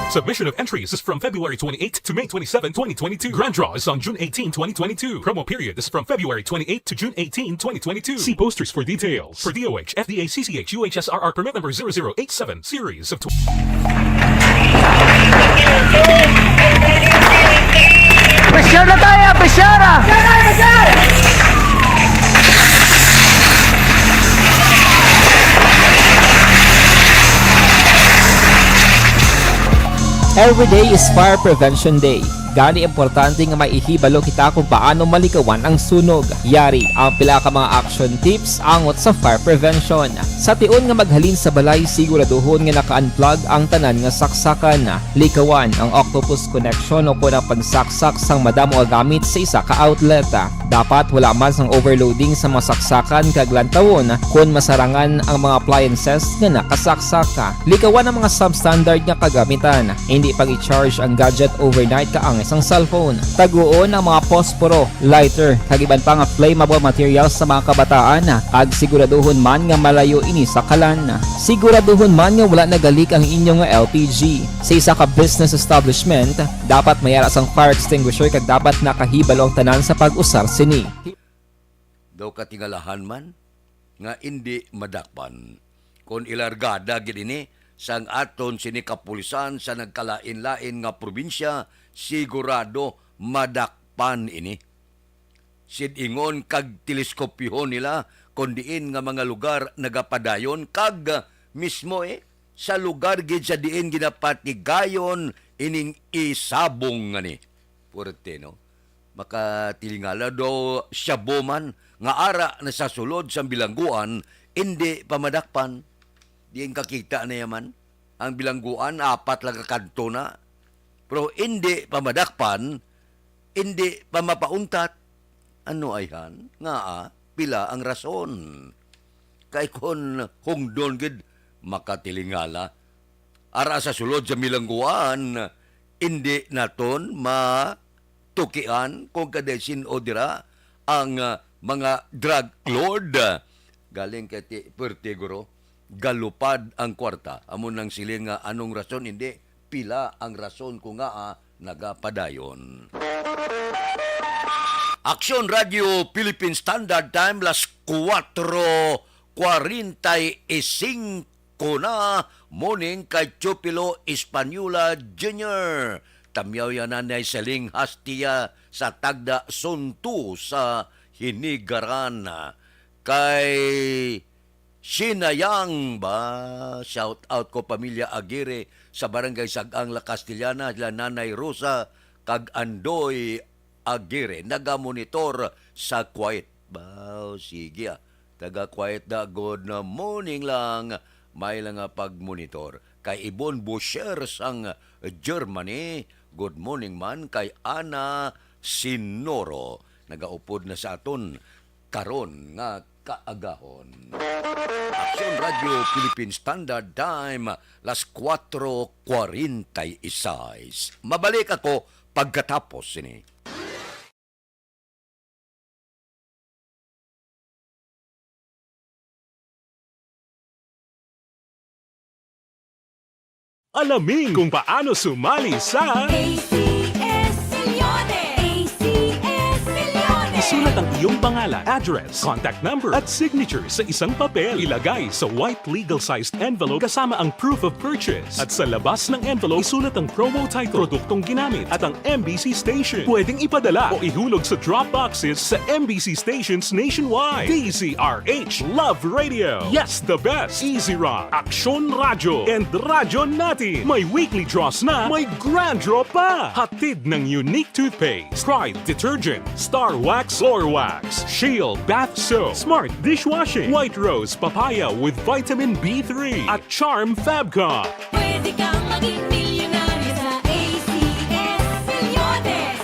Submission of entries is from February twenty-eighth to May twenty-seven, twenty twenty-two. Grand draw is on June eighteen, twenty twenty-two. Promo period is from February twenty-eighth to June eighteen, twenty twenty-two. See posters for details. For D O H, F D A, C C H, U H S R R permit number zero zero eight seven, series of tw- Pressure na tayo! Pressure na! Every day is Fire Prevention Day. Gani importante nga may ihibalo kita kung paano malikawan ang sunog. Yari ang pila ka mga action tips angot sa fire prevention. Sa tion nga maghalin sa balay, siguraduhon nga naka-unplug ang tanan nga saksakan. Likawan ang octopus connection o kon ang pagsaksak sang madamo nga gamit sa isa ka outlet. Dapat wala man sang overloading sa mga saksakan kag lantawon kon masarangan ang mga appliances nga nakasaksak. Likawan ang mga substandard nga kagamitan. Hindi pag-i-charge ang gadget overnight kaang sang cellphone. Taguon ang mga posporo, lighter, kag iban pa nga flammable materials sa mga kabataan, kag siguraduhon man nga malayo ini sa kalan. Siguraduhon man nga wala nagalik ang inyo nga L P G. Sa isa ka business establishment, dapat may ara sang fire extinguisher kag dapat nakahibalo ang tanan sa pag-usar sini. Daw katingalahan man nga indi madakpan. Kon ilargada gid ini sang aton sini kapulisan sa nagkalain-lain nga probinsya, sigurado madakpan ini. Sid-ingon kag teleskopyohon nila kon diin nga mga lugar nagapadayon kag mismo, eh, sa lugar gid sa diin ginapatigayon ining isabong ngani. Puerte, no? Makatilingala daw siya man nga ara na sa sulod sang bilangguan, indi pa madakpan. Diin kakita na yaman? Ang bilangguan, apat lang ka kanto na. Pero indi pa madakpan, indi pa mapauntat. Ano ayhan? Ngaa? Pila ang rason? Kay kon hungdon gid, makatilingala. Ara sa sulod sa bilangguan, indi naton matukian kung kaday sin-o dira ang, ah, mga drug lord. Galing kay ti-, Puerte, guro, galupad ang kwarta. Amo nang siling nga anong rason, hindi, pila ang rason kung ngaa nagapadayon. Aksyon Radio Philippine Standard Time, las kuwatro kwarenta y singko na, morning kay Teofilo Española Junior. Tamyaw yan, Nanay Celing Hastia sa Tagda, Sunto sa Hinigaran. Kay Sinayang ba? Shout out ko, pamilya Aguirre sa Barangay Sag-ang, La Castellana, la Nanay Rosa kag Andoy Aguirre. Nagamonitor sa Kuwait. Ba, sige, ah. Taga Kuwait da, good morning lang. May lang nga pagmonitor. Kay Ibon Boucher sang Germany, good morning man. Kay Ana Sinoro, nagaupod na sa aton karon nga kaagahon. Aksyon Radio Philippine Standard Time, las kuwatro kwarenta y seis. Mabalik ako pagkatapos sini. Alamin kung paano sumali sa A C S Milyones! A C S Milyones! Isulat ang iyong pangalan, address, contact number, at signature sa isang papel. Ilagay sa white legal-sized envelope kasama ang proof of purchase. At sa labas ng envelope, isulat ang promo title, produktong ginamit, at ang M B C station. Pwedeng ipadala o ihulog sa drop boxes sa M B C stations nationwide. D Z R H, Love Radio. Yes, the best. Easy Rock, Aksyon Radyo, and Radyo Natin. May weekly draws na, may grand draw pa. Hatid ng Unique Toothpaste, Pride Detergent, Star Wax Floor Wax, Shield Bath Soap, Smart Dishwashing, White Rose Papaya with Vitamin B three, at Charm Fab Cup. Pwede kang maging milyonaryo sa A C S Milyones.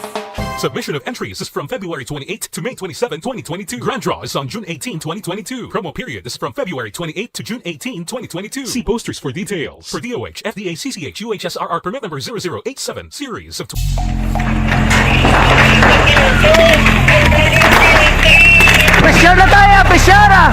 Submission of entries is from February twenty-eighth to May twenty-seven, twenty twenty-two. Grand draw is on June eighteen, twenty twenty-two. Promo period is from February twenty-eighth to June eighteen, twenty twenty-two. See posters for details. For D O H, F D A, C C H, U H S R R permit number zero zero eight seven, series of tw- Pressure na tayo! Pressure na!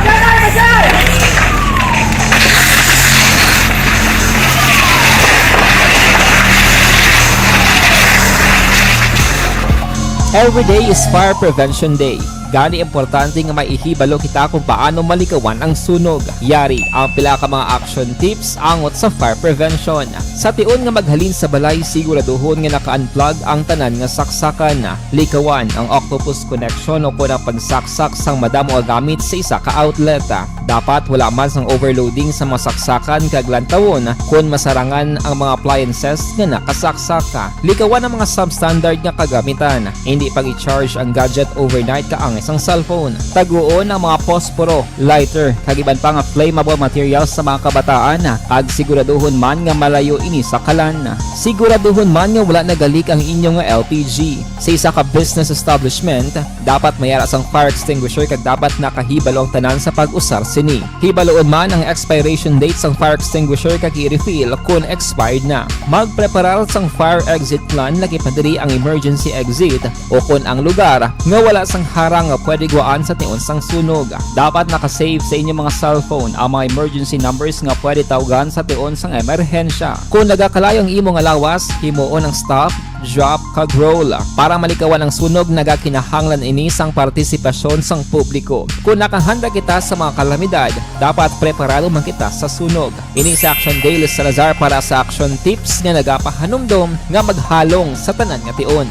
Every day is Fire Prevention Day. Gani, importante nga may ihibalo kita kung paano malikawan ang sunog. Yari ang pila ka mga action tips angot sa fire prevention. Sa tion nga maghalin sa balay, siguraduhon nga naka-unplug ang tanan nga saksakan. Likawan ang octopus connection o kon ang pagsaksak sang madamo nga gamit sa isa ka outlet. Dapat wala man sang overloading sa mga saksakan kag lantawon kon masarangan ang mga appliances nga nakasaksak. Likawan ang mga substandard nga kagamitan. Hindi pag-i-charge ang gadget overnight ka ang Sang cellphone, taguon ang mga posporo, lighter, kag iban pa nga flammable materials sa mga kabataan, kag siguraduhon man nga malayo ini sa kalan. Siguraduhon man nga wala nagalik ang inyo nga L P G. Sa isa ka business establishment, dapat may ara sang fire extinguisher kag dapat nakahibalo ang tanan sa pag-usar sini. Hibaluon man ang expiration date sang fire extinguisher kag i-refill kon expired na. Magpreparar sang fire exit plan, lagi pa diri ang emergency exit, o kon ang lugar nga wala sang harang nga pwede gwaan sa tion sang sunog. Dapat naka-save sa inyo mga cellphone ang mga emergency numbers nga pwede tawgan sa tion sang emerhensya. Kon nagakalayo ang imo nga lawas, himuon ang stop, drop, kag roll. Para malikawan ang sunog, nagakinahanglan ini sang partisipasyon sang publiko. Kon nakahanda kita sa mga kalamidad, dapat preparado man kita sa sunog. Ini si Action Dale Salazar para sa Action Tips nga nagapahanumdom nga maghalong sa tanan nga tion.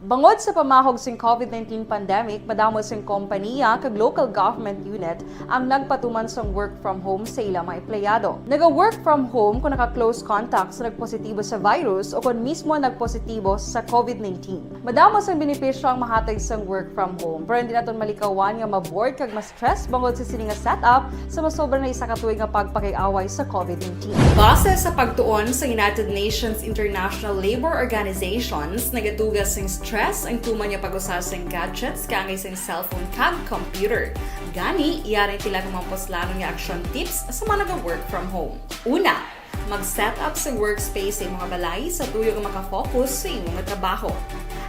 Bangod sa pamahog sing covid nineteen pandemic, madamo sing kompaniya kag local government unit ang nagpatuman sang work from home sa ila mga empleyado. Naga-work from home kung naka-close contact sa nagpositibo sa virus o kon mismo nagpositibo sa covid nineteen. Madamo sang benepisyo ang mahatag sang work from home, pero hindi naton malikawan nga ma-bored kag ma-stress bangod sa sini nga setup sa masobra na isa ka tuig nga pagpakig-away sa covid nineteen. Base sa pagtuon sa United Nations International Labour Organizations, nagatuga sing stress ang tuman nga pag-usa sing gadgets kaangay sing cellphone kag computer. Gani, yari ang pila ka mga puslanon nga action tips sa mga naga-work from home. Una, mag-set up sa workspace sa imong balay sa tuyo nga makafocus sa imong trabaho.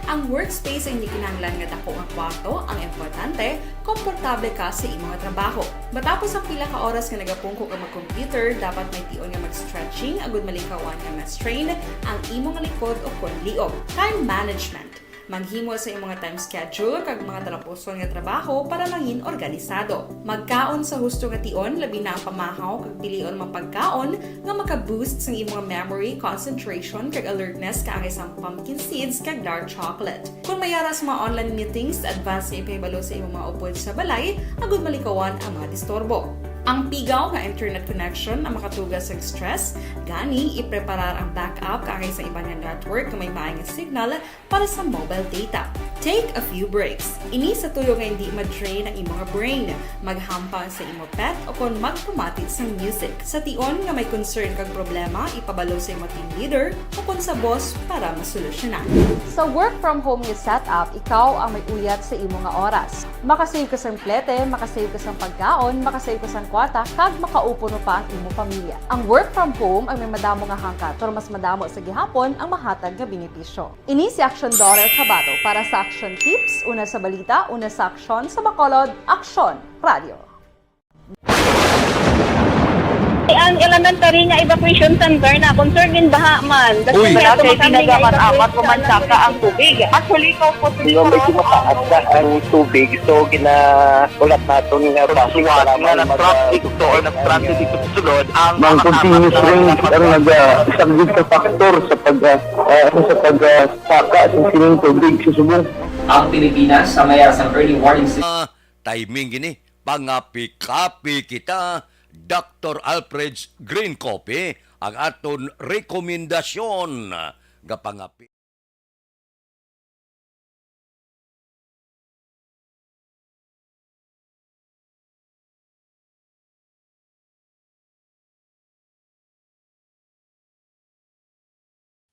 Ang workspace ay hindi kinahanglan nga dako nga kwarto, ang importante, komportable ka sa imong trabaho. Matapos ang pila ka oras nga nagapungko ka mag-computer, dapat may tion nga mag-stretching agud malikawan nga ma-strain ang imong likod o kon liog. Time management. Maghimo sa imong time schedule kag mga talapuson nga trabaho para mangin organisado. Magkaon sa husto nga tion, labi na ang pamahaw kag pilion mga pagkaon nga maka-boost sang imong memory, concentration, kag alertness kaangay sang pumpkin seeds kag dark chocolate. Kung may ara sa mga online meetings, advance nga ipahibalo sa imong mga upod sa balay agud malikawan ang mga disturbo. Ang pigaw nga internet connection ang makatuga sa stress, gani ipreparar ang backup kaangay sa iban nga network nga may maay nga signal para sa mobile data. Take a few breaks. Ini sa tuyo nga hindi ma-drain ang imong brain. Maghampang sa imo pet o kon magpamati sang music. Sa tion nga may concern kag problema, ipabalo sa imo team leader o kon sa boss para masolusyonan. Sa work from home nga setup, ikaw ang may uyat sa imo nga oras. Makasave ka sang plete, makasave ka sang pagkaon, makasave ka sang kwarta, kag makaupuno pa ang imo pamilya. Ang work from home ang may madamo nga hangkat, pero mas madamo sa gihapon ang mahatag nga benepisyo. Ini si Action Daughter Kabato para sa Action Tips, una sa balita, una sa aksyon, sa Bacolod, Aksyon Radio. Ang elementary nga evacuation center na concern gin baha man. Uy. Wala kay ginagamat-amat, pumansaka ang tubig. Actually, ikaw po, medyo mataas na ang tubig, so ginaulat naton nga traffic, nga mag-, nag-traffic to or nag-transit dito sa sulod ang mga continuous rain ang nag-, ah, isang big factor sa pag, ah, ah, sa pag, ah, saka sa sining tubig sa subong. Ang Pilipinas sa may sang early warning system. Ah, timing gini. Pangapi-kapi kita, Doktor Alfred's Green Coffee, ang aton rekomendasyon nga pangapi.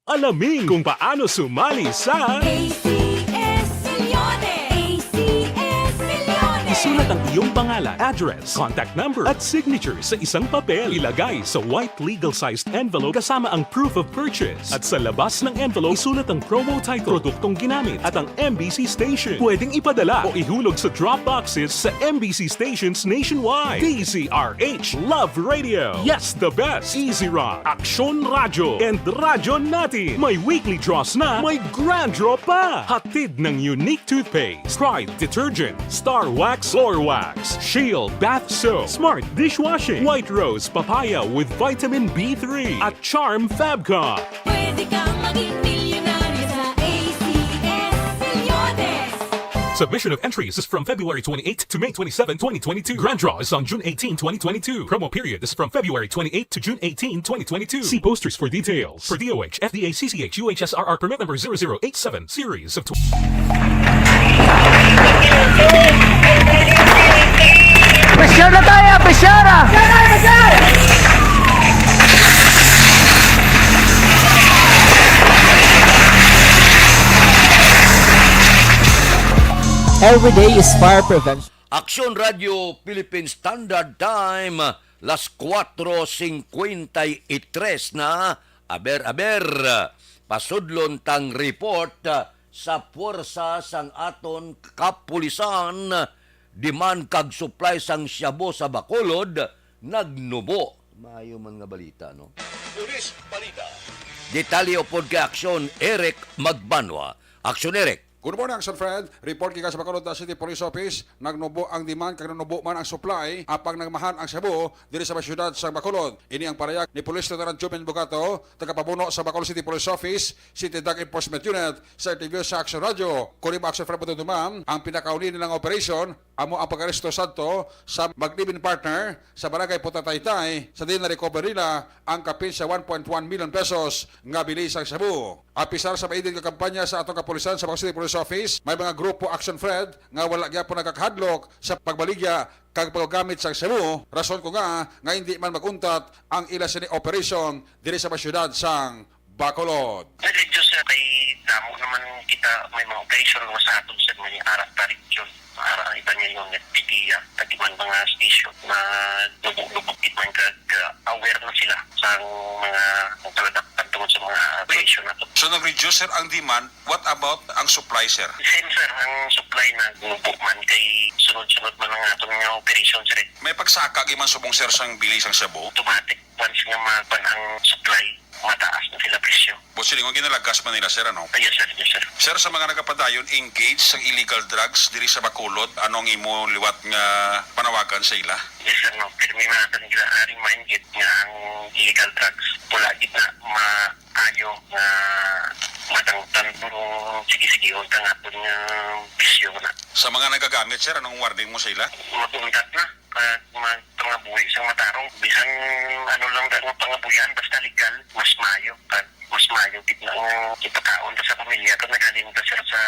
Alamin kung paano sumali sa A C S Millones! A C S Millones! Isulat ang iyong pangalan, address, contact number, at signature sa isang papel. Ilagay sa white legal-sized envelope kasama ang proof of purchase. At sa labas ng envelope, isulat ang promo title, produktong ginamit, at ang M B C station. Pwedeng ipadala o ihulog sa drop boxes sa M B C stations nationwide. D Z R H Love Radio. Yes, the best. Easy Rock, Aksyon Radyo, and Radyo Natin. May weekly draws na, may grand draw pa. Hatid ng Unique Toothpaste, Pride Detergent, Star Wax Floor Wax, Shield Bath Soap, Smart Dishwashing, White Rose Papaya with Vitamin B three, at Charm Fabcon. Pwede kang maging milyonaryo sa A C S Millones. Submission of entries is from February twenty-eighth to May twenty-seventh, twenty twenty-two. Grand draw is on June eighteenth, twenty twenty-two. Promo period is from February twenty-eighth to June eighteenth, twenty twenty-two. See posters for details. For D O H, F D A, C C H, U H S R R permit number zero zero eight seven, series of tw- Pressure na tayo, pressure! Every day is fire prevention. Aksyon Radio Philippine Standard Time, las cuatro cincuenta y tres na. Aber, aber, pasudlon tang report sa puwersa sang aton kapulisan, demand kag supply sang shabu sa Bacolod nagnubo. Maayo man nga balita, no? Pulis Balita. Detalye upod kay Aksyon Eric Magbanwa. Aksyon Eric. Good morning, Aksyon Fred. Report gikan sa Bacolod City Police Office, nagnubo ang demand kag nagnubo man ang supply, apang nagmahan ang shabu diri sa syudad sa Bacolod. Ini ang parayag ni Police Lieutenant Joven Bugato, tagapamuno sa Bacolod City Police Office, City Drug Enforcement Unit, sa interview sa Aksyon Radio. Kung di ba, Aksyon Fred, matutuman ang pinakauli nilang operation, amo ang pag-aresto sadto sa mag-live-in partner sa Barangay Putataytay, sa diin na-recover nila ang kapin sa one point one million pesos nga bili sang shabu. Apisar sa maidid nga kampanya sa atong kapulisan sa Bacolod City Police Office, may mga grupo, Aksyon Fred, nga wala gyapon nagakahadlok sa pagbaligya kag paggamit sang shabu, rason ko nga nga hindi man mag-untat ang ila sini operation diri sa syudad sang Bacolod. Nag-reduce, sir, kay damo naman kita may mga operation nga sa aton, sir, may ara ta region, ara ang iba niya unit, P D E A, pati man mga station na lubog-lubog gid man kag, uh, aware na sila sa mga product tungod sa mga operation nato. So, nag-reduce, sir, ang demand. What about ang supply, sir? Same, sir, ang supply nagnubo man kay sunod-sunod man ang aton nga operation, sir, eh. May pagsaka gid man subong, sir, sang bili sang shabu? Automatic, once nga mapan ang supply, mataas na sila presyo. Buot silingon, ginalagas man nila, sir, ano? Ah, yes, sir. Yes, sir. Sir, sa mga nagapadayon, engage sang illegal drugs diri sa Bacolod, ano ang imo liwat nga panawagan sa ila? Yes, sir, no. Pirmi man naton gina-remind gid nga ang illegal drugs, wala gid na maayo nga madangtan kung sige-sigihon ta nga aton nga bisyo na. Sa mga nagagamit, sir, anong warning mo sa ila? Mag-untat na. Pag magpangabuhi sang matarong, bisan ano lang ang pangabuhian, basta legal, mas maayo. Kag mas maayo gid na nga ipakaon ta sa pamilya kag naghalin ta, sir, sa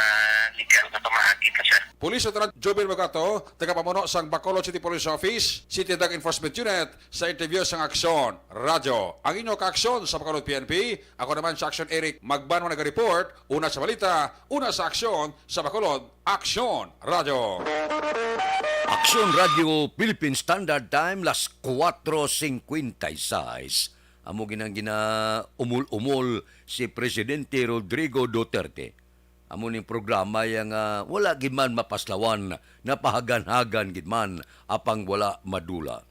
legal nga pamaagi ta, sir. Police Lieutenant Joven Magato, tagapamuno sang Bacolod City Police Office, City Drug Enforcement Unit, sa interview sang Aksyon Radyo. Ang inyo kaaksyon sa Bacolod P N P, ako naman si Aksyon Eric Magbanwa naga-report, una sa balita, una sa aksyon, sa Bacolod, Aksyon Radyo. Aksyon Radyo Philippine Standard Time, las cuatro cincuenta y seis. Amo ginang ginaumol-umol si Presidente Rodrigo Duterte. Amo ning programa ya nga wala gid man mapaslawan, napahagan-hagan gid man, apang wala madula.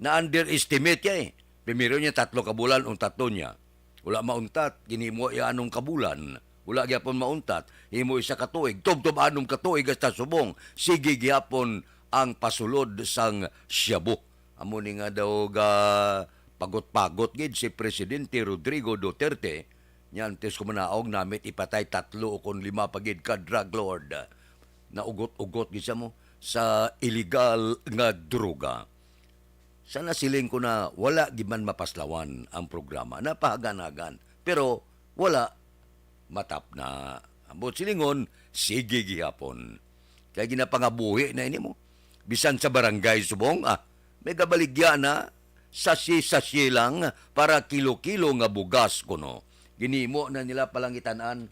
Na-underestimate ya, eh. Primero niya, tatlo ka bulan, untaton niya. Wala mauntat, ginhimo ya anom ka bulan. Wala gyapon mauntat, himo isa ka tuig, tubtob anom ka tuig hasta subong, sige gyapon ang pasulod sang shabu. Amo ni nga daw ga pagot-pagot gid si Presidente Rodrigo Duterte, nya antes ko manaog namit ipatay tatlo o kon lima pa gid ka drug lord. Naugot-ugot gid sa mo sa illegal nga droga. Sa nasiling ko na wala gid man mapaslawan ang programa, napahagan-hagan, pero wala matapna. Ang buot silingon, sige gihapon. Kay ginapangabuhi na ini mo. Bisan sa barangay subong, ah, may gabaligya na, sachet-sachet lang para kilo-kilo nga bugas kuno. Ginhimo na nila palangitan-an.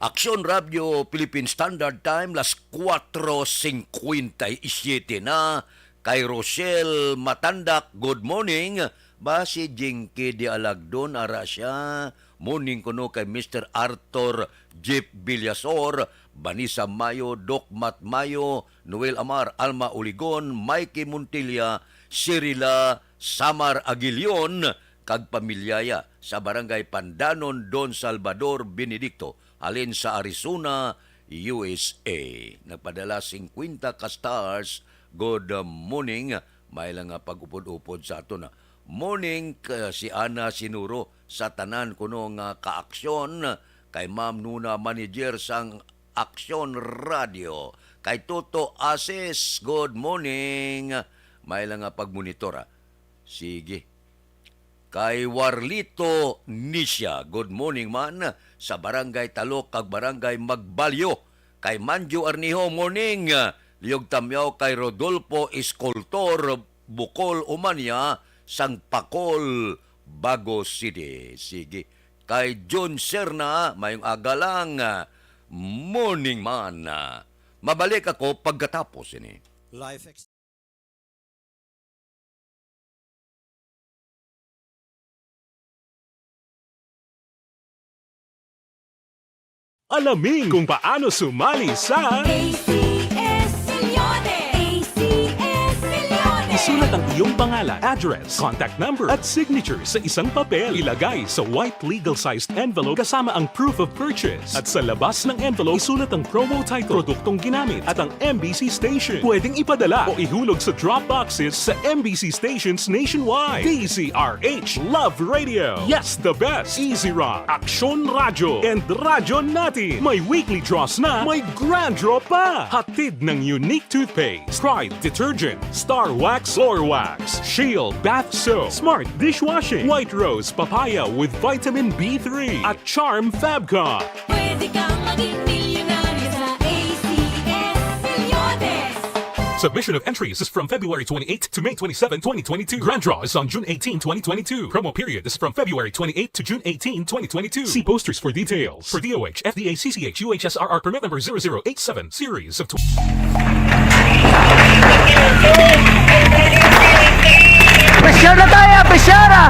Aksyon Radyo Philippine Standard Time, las cuatro cincuenta y siete na. Kay Rochelle Matandak, good morning. Ba si Jinky Dialagdon, ara siya. Morning kuno kay Mister Arthur Jeep Villasor, Vanessa Mayo, Doc Matt Mayo, Noel Amar, Alma Uligon, Mikey Montilla, Cirila Samar Aguilion, kag pamilyaya sa Barangay Pandanon, Don Salvador Benedicto, halin sa Arizona, U S A. Nagpadala singkwenta ka stars. Good morning. May lang nga pag-upod-upod sa aton, ah. Morning, ka-, si Ana Sinuro, sa tanan kuno nga kaaksyon, kay Ma'am Nuna, manager sang Aksyon Radio. Kay Toto Asis, good morning. May lang nga pagmonitor, ah. Sige. Kay Warlito Nisha, good morning man sa Barangay Talok kag Barangay Magbalyo. Kay Manjo Arniho, morning. Liog Tamyaw kay Rodolfo Escultor, Bukol Umanya, sang Pakol, Bago City. Sige. Kay John Serna, mayong aga lang. Morning man. Mabalik ako pagkatapos ini. Life ex- Alamin kung paano sumali sa A C S Millones! A C S Millones! Isulat ang iyong pangalan, address, contact number, at signature sa isang papel. Ilagay sa white legal-sized envelope kasama ang proof of purchase. At sa labas ng envelope, isulat ang promo title, produktong ginamit, at ang M B C station. Pwedeng ipadala o ihulog sa drop boxes sa M B C stations nationwide. D Z R H Love Radio. Yes, the best. Easy Rock, Aksyon Radyo, and Radyo Natin. May weekly draws na, may grand draw pa. Hatid ng Unique Toothpaste, Pride Detergent, Star Wax Floor Wax, Shield Bath Soap, Smart Dishwashing, White Rose Papaya with Vitamin B three, at Charm Fabcon. Pwede kang maging milyonaryo sa A C S Milyones. Submission of entries is from February twenty-eighth to May twenty-seven, twenty twenty-two. Grand draw is on June eighteen, twenty twenty-two. Promo period is from February twenty-eighth to June eighteen, twenty twenty-two. See posters for details. For D O H, F D A, C C H, U H S R R permit number zero zero eight seven, series of tw- Pressure na tayo! Pressure na!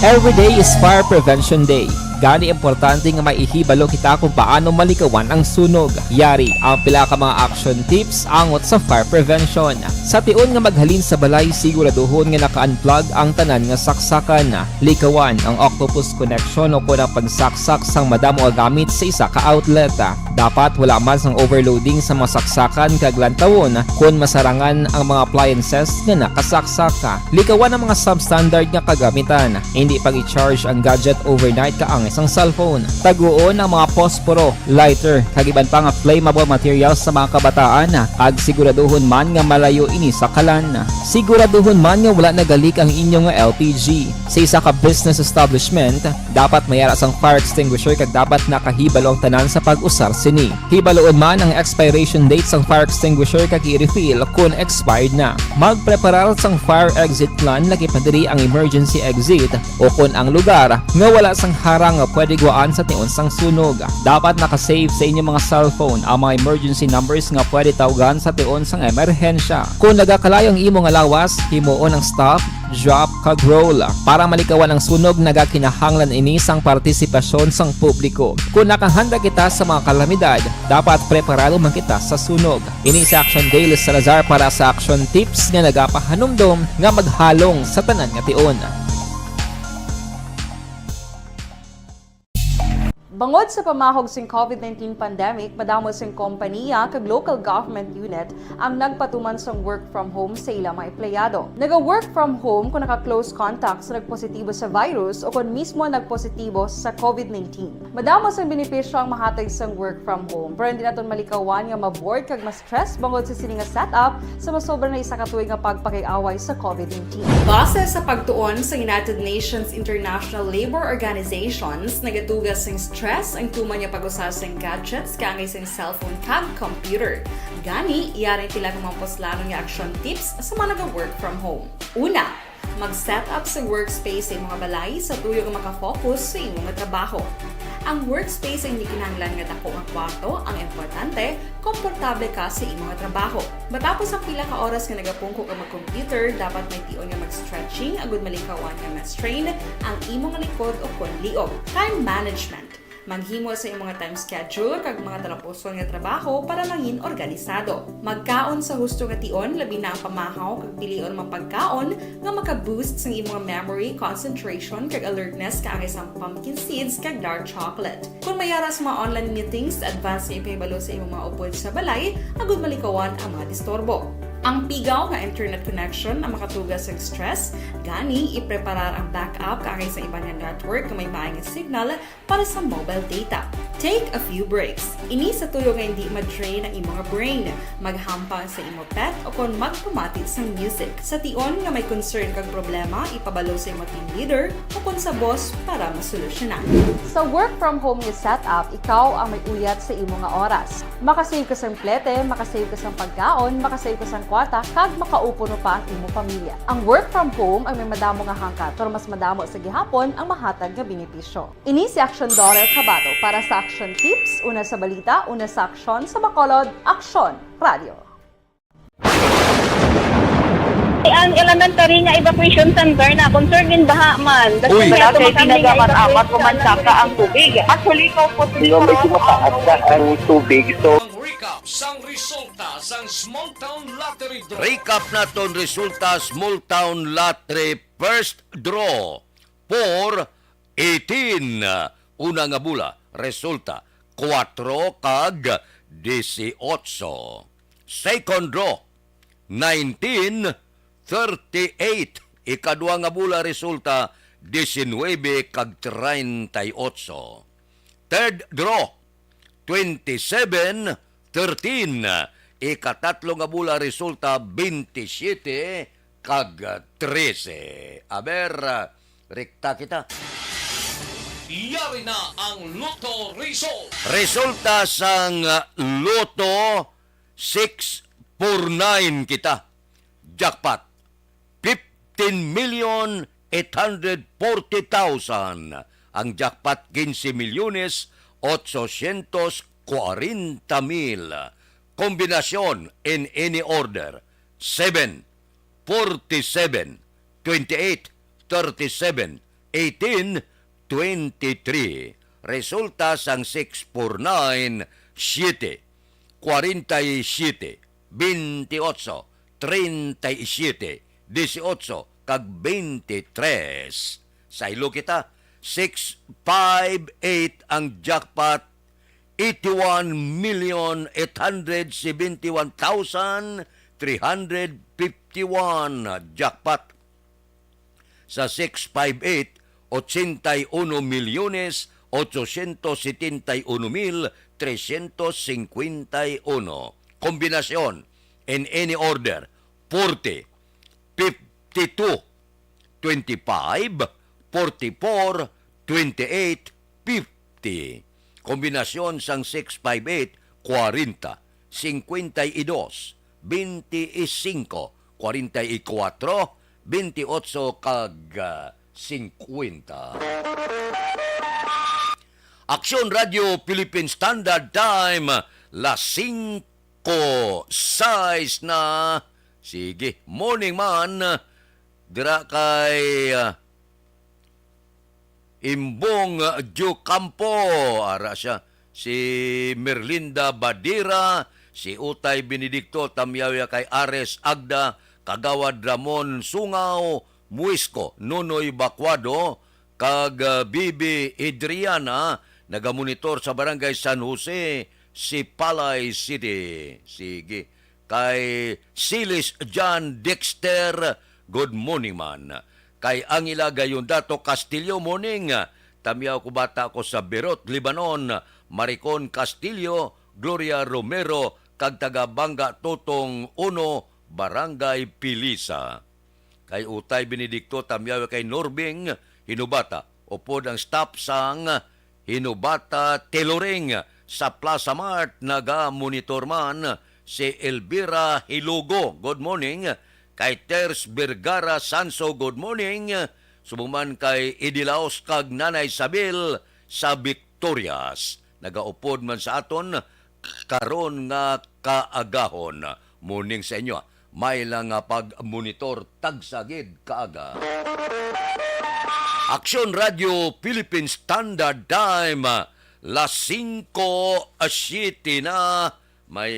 Every day is Fire Prevention Day. Gani, importante nga may ihibalo kita kung paano malikawan ang sunog. Yari ang pila ka mga action tips angot sa fire prevention. Sa tion nga maghalin sa balay, siguraduhon nga naka-unplug ang tanan nga saksakan. Likawan ang octopus connection o kon ang pagsaksak sang madamo nga gamit sa isa ka outlet. Dapat wala man sang overloading sa mga saksakan kag lantawon kon masarangan ang mga appliances nga nakasaksak. Likawan ang mga substandard nga kagamitan. Hindi pag-i-charge ang gadget overnight kaangay sang cellphone. Taguon ang mga posporo, lighter, kag iban pa nga flammable materials sa mga kabataan, kag siguraduhon man nga malayo ini sa kalan. Siguraduhon man nga wala nagalik ang inyo nga L P G. Sa isa ka business establishment, dapat may ara sang fire extinguisher kag dapat nakahibalo ang tanan sa pag-usar sini. Hibaloon man ang expiration date sang fire extinguisher kag i-refill kon expired na. Magpreparar sang fire exit plan, lakip na diri ang emergency exit o kon ang lugar nga wala sang harang nga pwede guwaan sa tion sang sunog. Dapat naka-save sa inyong mga cellphone ang mga emergency numbers nga pwede tawgan sa tion sang emerhensya. Kon nagakalayo ang imo nga lawas, himuon ang stop, drop, kag roll. Para malikawan ang sunog, nagakinahanglan ini sang partisipasyon sang publiko. Kon nakahanda kita sa mga kalamidad, dapat preparado man kita sa sunog. Ini si Action Dale Salazar para sa Action Tips nga nagapahanumdom nga maghalong sa tanan nga tion. Bangod sa pamahog sing COVID nineteen pandemic, madamo sing kompanya kag local government unit ang nagpatuman sang work from home sa ila mga empleyado. Naga-work from home kon naka-close contact sa nagpositibo sa virus o kon mismo nagpositibo sa COVID nineteen. Madamo sang benepisyo ang mahatag sang work from home, pero hindi naton malikawan nga ma-bored kag ma-stress bangod sa sini nga setup sa masobra na isa ka tuig nga pagpakiaway sa COVID nineteen. Base sa pagtuon sa United Nations International Labour Organizations, nagatuga sing stress ang tuman nga pag-usa sing gadgets kaangay sing cellphone kag computer. Gani, yari ang pila ka mga puslanon nga action tips sa mga naga-work from home. Una, mag-set up sa workspace sa imong balay sa tuyo nga makafocus sa imong trabaho. Ang workspace ay hindi kinahanglan nga dako nga kwarto, ang importante, komportable ka sa imong trabaho. Matapos ang pila ka oras nga nagapungko ka mag-computer, dapat may tion nga mag-stretching agud malikawan nga ma-strain ang imong likod o kon liog. Time management. Maghimo sa imong time schedule kag mga talapuson nga trabaho para mangin organisado. Magkaon sa husto nga tion, labi na ang pamahaw, kag pilion ang mga pagkaon nga maka-boost sang imong memory, concentration, kag alertness, kaangay sang pumpkin seeds kag dark chocolate. Kon may ara sa mga online meetings, advance nga ipahibalo sa imong mga upod sa balay agud malikawan ang mga disturbo. Ang pigaw nga internet connection ang makatuga sa stress, gani ipreparar ang backup kaangay sa iban nga network nga may maay nga signal para sa mobile data. Take a few breaks. Ini sa tuyo nga hindi ma-drain ang imo nga brain, maghampang sa imo pet, o kon magpamati sang music. Sa tion nga may concern kag problema, ipabalo sa imo team leader o kon sa boss para masolusyonan. Sa work from home nga setup, ikaw ang may uyat sa imo nga oras. Makasave ka sang plete, makasave ka sang pagkaon, makasave ka sang kwarta, kag makaupo no pa ang imo pamilya. Ang work from home ang may madamo nga hangkat, pero mas madamo sa gihapon ang mahatag nga benepisyo. Ini si Action Daughter Kabato para sa Action Tips, una sa balita, una sa aksyon, sa Bacolod, Aksyon Radio. Ang elementary nga evacuation center na concerned in baha man. Uy. Wala kay pinagamat-amat, pumansaka ang tubig. Actually, ikaw po, Hindi, medyo mataas na ang tubig. So, Ang recap sang resulta sang Small Town Lottery Draw. Recap naton resulta, Small Town Lottery first draw, four eighteen. Una nga bula, resulta, kuwatro kag disiotso. Second draw, nineteen thirty-eight. Ikadua nga bula, resulta, diecinuebe kag treinta y ocho. Third draw, twenty-seven thirteen. Ikatatlo nga bula, resulta, bentisiete kag trese. Aber, rekta kita. Yari na ang Lotto result. Resulta sang Lotto, six four nine kita. Jackpot, fifteen million eight hundred forty thousand. Ang jackpot, quince milyones ochocientos cuarenta mil. Kombinasyon in any order, seven, forty-seven, twenty-eight, thirty-seven, eighteen, twenty-three. Resulta sang six four nine, siete, kwarenta y siete, bentiocho, treinta y siete, dieciocho, kag bentitres. Saylo kita, six five eight ang jackpot, eighty-one million eight hundred seventy-one thousand three hundred fifty-one jackpot. Sa six five eight, ochenta y uno milyones ochocientos setenta y uno mil trescientos cincuenta y uno. Kombinasyon, in any order, forty, fifty-two, twenty-five, forty-four, twenty-eight, fifty. Kombinasyon sang six five eight, kwarenta, cincuenta y dos, veinticinco, kwarenta y cuatro, veintiocho, kag, ah, cincuenta. Aksyon Radio Philippine Standard Time, las singko sais na. Sige, morning man. Dira kay, ah, Imbong Diocampo, ara siya, si Merlinda Badira, si Utay Benedicto, tamyaw ya kay Ares Agda, Kagawad Ramon Sungaw, Muisco, Nonoy Bacuado, kag, ah, Bibi Adriana, nagamonitor sa Barangay San Jose, Sipalay City. Sige. Kay Silis John Dexter, good morning man. Kay Angela Gayondato Castillo, morning. Tamyaw ko bata ko sa Beirut, Lebanon. Maricon Castillo, Gloria Romero, kag taga Banga Totong Uno, Barangay Pilisa. Kay Utay Benedicto, tamyaw kay Norbing Hinubata, upod ang staff sang Hinubata Tailoring sa Plaza Mart, naga-monitor man si Elvira Hilugo. Good morning. Kay Ters Vergara Sanso, good morning. Subong man kay Idilaos kag Nanay Sabil sa Victorias. Nagaupod man sa aton karon nga kaagahon. Morning sa inyo. May lang nga pag-monitor tagsa gid kaaga. Aksyon Radio Philippine Standard Time, las singko siete na. May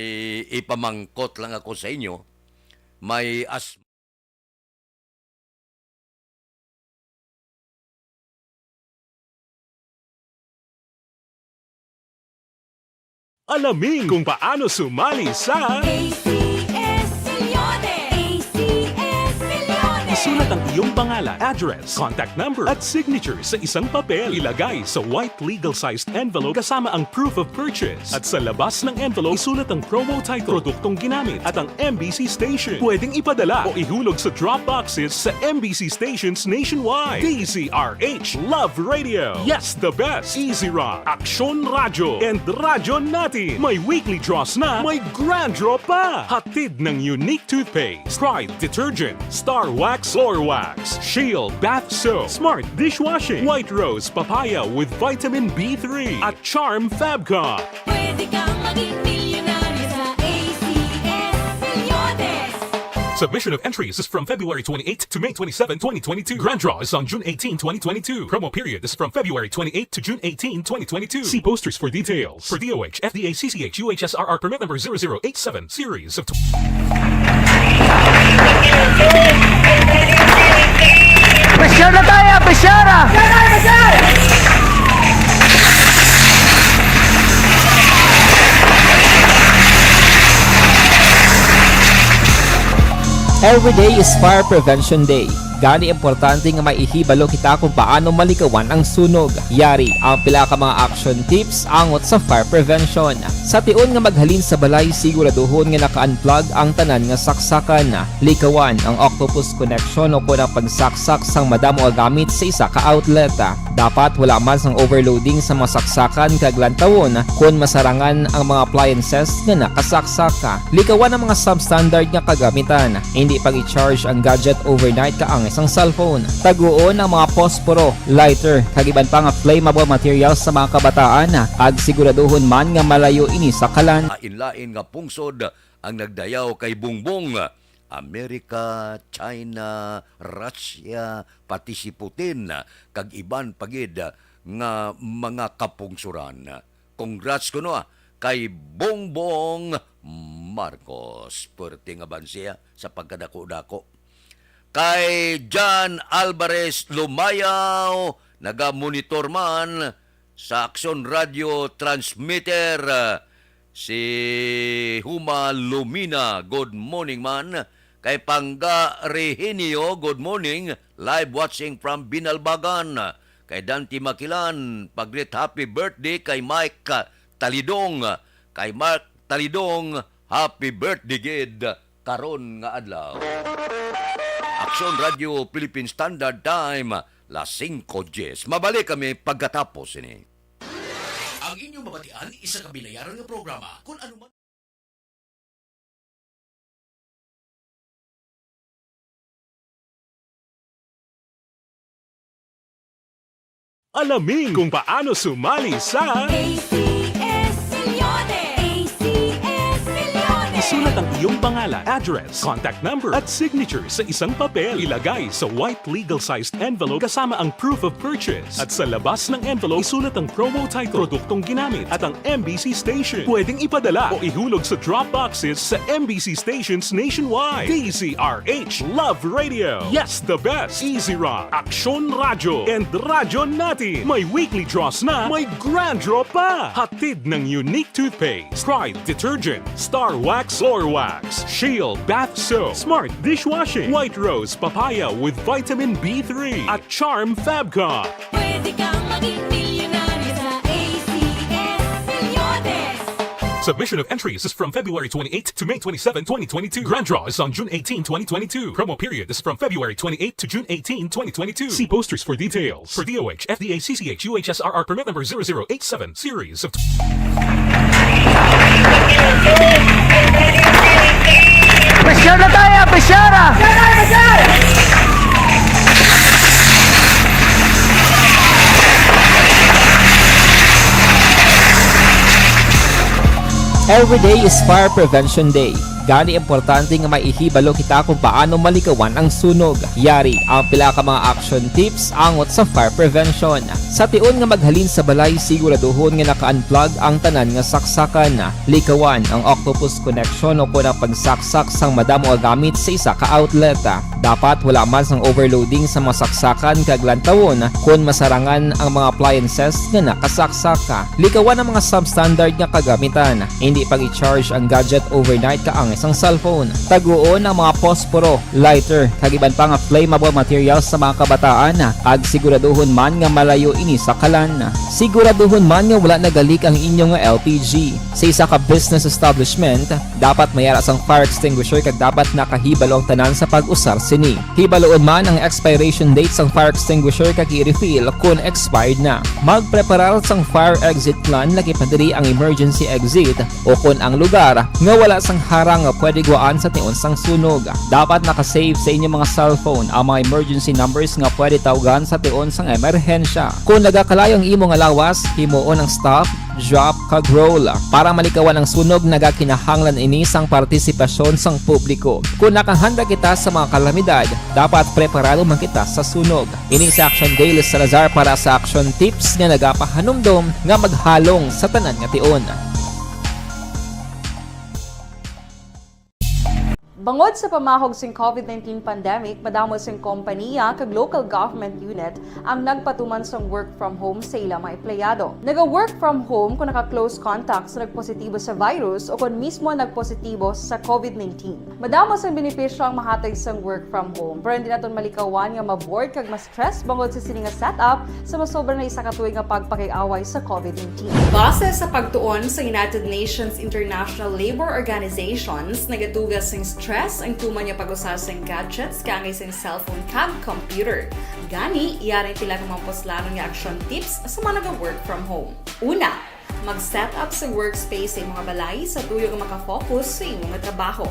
ipamangkot lang ako sa inyo. May as- Alamin kung paano sumali sa A C S Leon Sulat ang iyong pangalan, address, contact number, at signature sa isang papel. Ilagay sa white legal-sized envelope kasama ang proof of purchase. At sa labas ng envelope, isulat ang promo title, produktong ginamit, at ang M B C station. Pwedeng ipadala o ihulog sa drop boxes sa M B C stations nationwide. D Z R H Love Radio. Yes, the best. Easy Rock, Aksyon Radyo, and Radyo Natin. May weekly draws na, may grand draw pa. Hatid ng Unique Toothpaste, Pride Detergent, Star Wax Floor Wax, Shield Bath Soap, Smart Dishwashing, White Rose Papaya with Vitamin B three, at Charm Fabcon. Pwede kang maging milyonaryo sa A C S Milyones. Submission of entries is from February twenty-eighth to May twenty-seven, twenty twenty-two. Grand draw is on June eighteen, twenty twenty-two. Promo period is from February twenty-eighth to June eighteen, twenty twenty-two. See posters for details. For D O H, F D A, C C H, U H S R R permit number zero zero eight seven, series of tw- Pressure na tayo! Pressure na! Every day is Fire Prevention Day. Gani, importante nga may ihibalo kita kung paano malikawan ang sunog. Yari ang pila ka mga action tips angot sa fire prevention. Sa tion nga maghalin sa balay, siguraduhon nga naka-unplug ang tanan nga saksakan. Likawan ang octopus connection o kon ang pagsaksak sang madamo nga gamit sa isa ka outlet. Dapat wala man sang overloading sa mga saksakan kag lantawon kon masarangan ang mga appliances nga nakasaksak. Likawan ang mga substandard nga kagamitan. Indi pag-i-charge ang gadget overnight kaangay sang cellphone. Taguon ang mga posporo, lighter, kag iban pa nga flammable materials sa mga kabataan, kag siguraduhon man nga malayo ini sa kalan. Lain-lain nga pungsod ang nagdayaw kay Bongbong. Amerika, China, Russia, pati si Putin, kag iban pa gid nga mga kapungsoran. Congrats kuno, ah, kay Bongbong Marcos. Puwerte nga bansiya sa pagkadako-dako. Kay John Alvarez Lumayaw, naga-monitor man sa Aksyon Radio Transmitter. Si Huma Lumina, good morning man. Kay Pangga Rehenio, good morning. Live watching from Binalbagan. Kay Dante Makilan, pag-greet happy birthday kay Mike Talidong. Kay Mark Talidong, happy birthday gid karon nga adlaw. Aksyon Radio Philippine Standard Time, las singko diyes. Mabalik kami pagkatapos ini. Ang inyong mabatian, isa ka binayaran nga programa. Kung ano man Alamin kung paano sumali sa A C S Milyones! A C S Milyones! Isulat ang iyong pangalan, address, contact number, at signature sa isang papel. Ilagay sa white legal-sized envelope kasama ang proof of purchase. At sa labas ng envelope, isulat ang promo title, produktong ginamit, at ang M B C station. Pwedeng ipadala o ihulog sa drop boxes sa M B C stations nationwide. D Z R H Love Radio. Yes, the best. Easy Rock, Aksyon Radyo, and Radyo Natin. May weekly draws na, may grand draw pa. Hatid ng Unique Toothpaste, Pride Detergent, Star Wax Floor Wax, Shield Bath Soap, Smart Dishwashing, White Rose Papaya with Vitamin B three, at Charm Fabcon. Pwede kang maging milyonaryo sa A C S Milyones. Submission of entries is from February twenty-eighth to May twenty-seven, twenty twenty-two. Grand draw is on June eighteen, twenty twenty-two. Promo period is from February twenty-eighth to June eighteen, twenty twenty-two. See posters for details. For D O H, F D A, C C H, U H S R R permit number zero zero eight seven, series of Pressure na tayo! Pressure na! Every day is Fire Prevention Day. Gani, importante nga may ihibalo kita kung paano malikawan ang sunog. Yari ang pila ka mga action tips angot sa fire prevention. Sa tion nga maghalin sa balay, siguraduhon nga naka-unplug ang tanan nga saksakan. Likawan ang octopus connection o kon ang pagsaksak sang madamo nga gamit sa isa ka outlet. Dapat wala man sang overloading sa mga saksakan kag lantawon kon masarangan ang mga appliances nga nakasaksak. Likawan ang mga substandard nga kagamitan. Indi pag-i-charge ang gadget overnight kaangay sang cellphone. Taguon ang mga posporo, lighter, kag iban pa nga flammable materials sa mga kabataan, kag siguraduhon man nga malayo ini sa kalan. Siguraduhon man nga wala nagalik ang inyo nga L P G. Sa isa ka business establishment, dapat may ara sang fire extinguisher kag dapat nakahibalo ang tanan sa pag-usar sini. Hibaluon man ang expiration date sang fire extinguisher kag i-refill kon expired na. Magpreparar sang fire exit plan, lakip na diri ang emergency exit o kon ang lugar nga wala sang harang nga pwede guwaan sa tion sang sunog. Dapat naka-save sa inyo mga cellphone ang mga emergency numbers nga pwede tawgan sa tion sang emerhensya. Kon nagakalayo ang imo nga lawas, himuon ang stop, drop, kag roll. Para malikawan ang sunog, nagakinahanglan ini sang partisipasyon sang publiko. Kon nakahanda kita sa mga kalamidad, dapat preparado man kita sa sunog. Ini si Action Dale Salazar para sa Action Tips nga nagapahanumdom nga maghalong sa tanan nga tion. Bangod sa pamahog sing covid nineteen pandemic, madamo sing kompaniya kag local government unit ang nagpatuman sang work from home sa ila mga empleyado. Naga-work from home kung naka-close contact sa nagpositibo sa virus o kon mismo nagpositibo sa covid nineteen. Madamo sang benepisyo ang mahatag sang work from home, pero hindi naton malikawan nga ma-bored kag ma-stress bangod sa sini nga setup sa masobra na isa ka tuig nga pagpakig-away sa covid nineteen. Base sa pagtuon sa United Nations International Labour Organizations, nagatuga sing stress ang tuman nga pag-usar sing gadgets kaangay sing cellphone kag computer. Gani, yari pila ka mga puslanon nga action tips sa mga naga-work from home. Una, mag-set up sa workspace sa imong balay sa tuyo nga makafocus sa imo nga trabaho.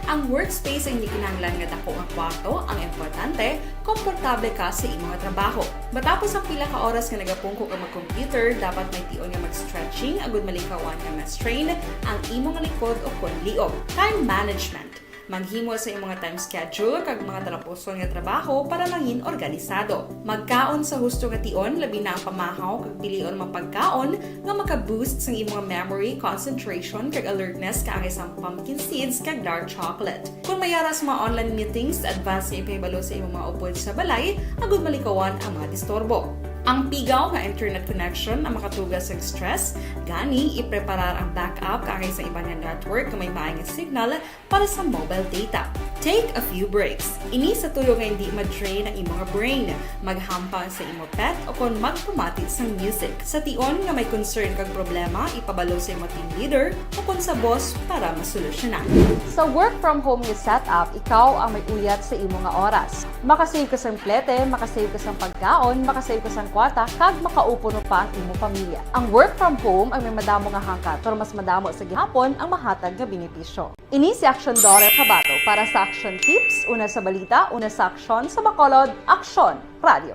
Ang workspace ay hindi kinahanglan nga dako nga kwarto, ang importante, komportable ka sa imo nga trabaho. Matapos ang pila ka oras nga nagapungko ka mag-computer, dapat may tion nga mag-stretching agud malikawan nga ma-strain ang imo nga likod o kon liog. Time management. Maghimo sa imong nga time schedule kag mga talapuson nga trabaho para mangin organisado. Magkaon sa husto nga tion, labi na ang pamahaw kag pilion mga pagkaon nga maka-boost sang imong memory, concentration, kag alertness kaangay sang pumpkin seeds kag dark chocolate. Kung may ara sa mga online meetings, advance nga ipahibalo sa imong mga upod sa balay agud malikawan ang mga disturbo. Ang pigaw nga internet connection ang makatuga sa stress, gani ipreparar ang backup kaangay sa iban nga network nga may maay nga signal para sa mobile data. Take a few breaks. Ini sa tuyo nga hindi ma-drain ang imo nga brain. Maghampang sa imo pet o kon magpamati sang music. Sa tion nga may concern kag problema, ipabalo sa imo team leader o kon sa boss para masolusyonan. Sa work from home nga setup, ikaw ang may uyat sa imo nga oras. Makasave ka sang plete, makasave ka sang pagkaon, makasave ka sang kwarta, kag makaupuno pa ang imo pamilya. Ang work from home ang may madamo nga hangkat, pero mas madamo sa gihapon ang mahatag nga benepisyo. Ini si Action Daughter Kabato para sa Action Tips, una sa balita, una sa aksyon, sa Bacolod, Aksyon Radio.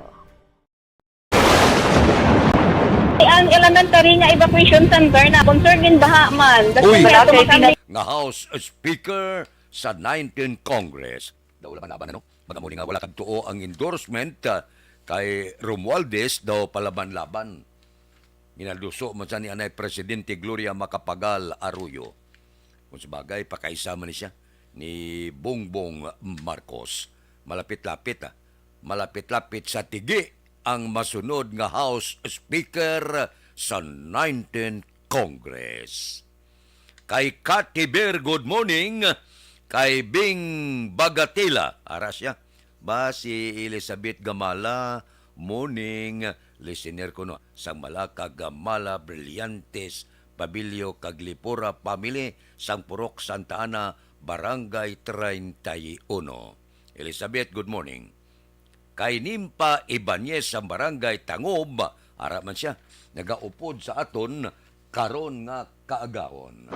Ang elementary nga evacuation center na concern in baha man. Uy! Kaya tumakami. Nga House Speaker sa nineteenth Congress. Daw laban-laban, ano? Baga mo ni nga wala kag tuo ang endorsement, ah, kay Romualdez daw palaban-laban. Ginaluso man sa ni anay Presidente Gloria Macapagal Arroyo. Kung sabagay, pakaisa man ni siya ni Bongbong Marcos. Malapit-lapit, ah. Malapit-lapit sa tigi ang masunod nga House Speaker sa nineteenth Congress. Kay Cathy Bear, good morning. Kay Bing Bagatila, ara siya. Ba, si Elizabeth Gamala, morning. Listener ko, no, sang Malacca, Gamala, Brillantes, Pabilio, kag Lipura family, sang Purok Santa Ana, Barangay treinta y uno. Elizabeth, good morning. Kay Nimpa Ibanez sa Barangay Tangob, ara man siya, nagaupod sa aton karon nga kaagahon.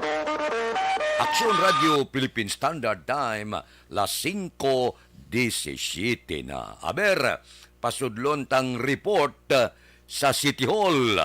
Aksyon Radio Philippine Standard Time, las singko disisiyete na. Aber, pasudlon tang report, ah, sa City Hall.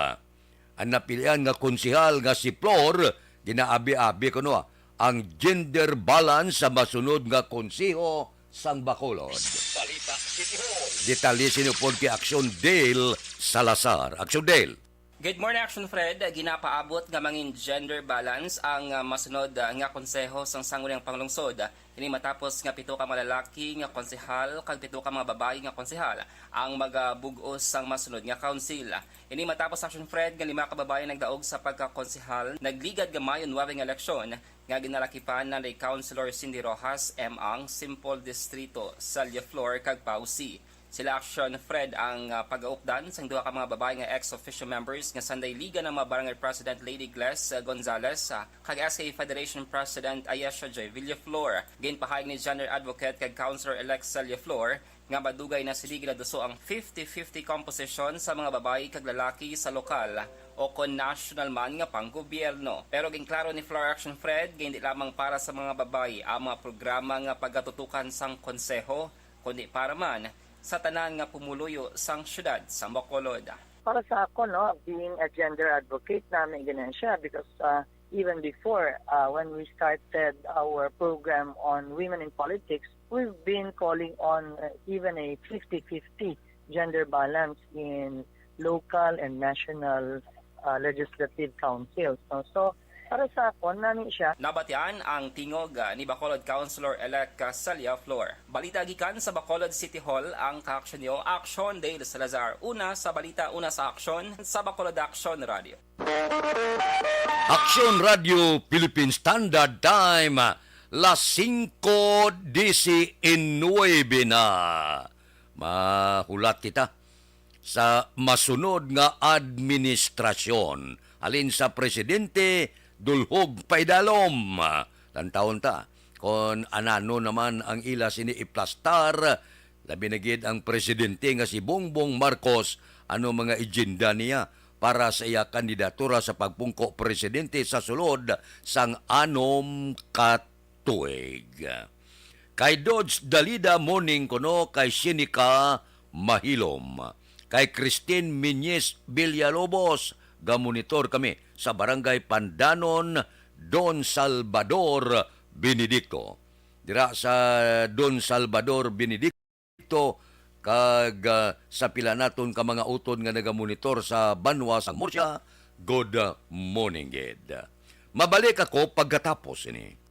Ang napilian nga konsehal nga si Flor, ginaabi-abi kuno ang gender balance sa masunod nga konseho sang Bacolod. Balita City Hall. Detalye sini upod kay Aksyon Dale Salazar. Aksyon Dale. Good morning, Action Fred. Ginapaabot nga mangin gender balance ang, ah, masunod, ah, nga konseho sang Sangguniang Panglungsod. Ini matapos nga pito ka mga lalaki nga konsehal kag pito ka mga babayi nga konsehal ang magabug-os sang masunod nga kaunsil. Ini matapos, Action Fred, nga lima ka babayi nagdaog sa pagkakonsehal, nagligad nga Mayo nuebe nga eleksyon nga ginalakipan na ni Councilor Cindy Rojas, M. Ang, Simpol Distrito, Salya Flor, kag Pau C. Sila Action Fred ang, ah, pagaukdan sang duha ka mga babayi nga ex officio members nga sanday liga ng mga barangay president Lady Gles, ah, Gonzales, ah, kag S K Federation President Ayesha J. Villaflor. Ginpahayag ni gender advocate kag Councilor-elect Celia Flor nga madugay na sini ginaduso ang fifty fifty composition sa mga babayi kag lalaki sa lokal o kon national man nga panggobyerno. Pero ginklaro ni Flor Action Fred nga hindi lamang para sa mga babayi ang mga programa nga pagatutukan sang konseho, kundi para man sa tanan nga pumuluyo sang siyudad sang Bacolod. Para sa ako, no, being a gender advocate, nami gani siya because, uh, even before, uh, when we started our program on women in politics, we've been calling on, uh, even a fifty fifty gender balance in local and national, uh, legislative councils, no? So, para sa ako, nami siya. Nabatian ang tingog, ah, ni Bacolod Councilor-elect, ah, Celia Flor. Balita gikan sa Bacolod City Hall ang kaaksyon niyo, Action Dale Salazar. Una sa balita, una sa aksyon, sa Bacolod Action Radio. Action Radio Philippine Standard Time, las singko disinuebe na. Mahulat kita sa masunod nga administrasyon, halin sa Presidente Dulhog Paidalom. Tantawon ta kon anano naman ang ila sini iplastar, labi na gid ang presidente nga si Bongbong Marcos, ano mga agenda niya para sa iya kandidatura sa pagpungko presidente sa sulod sang anom ka tuig. Kay Dodge Dalida, morning kuno, kay Sinica Mahilom, kay Christine Miñez Villalobos, gamonitor kami sa Barangay Pandanon, Don Salvador Benedicto. Dira sa Don Salvador Benedicto, kag, ah, sa pila naton ka mga utod nga nagamonitor sa banwa sa Murcia, good morning gid. Mabalik ako pagkatapos ini.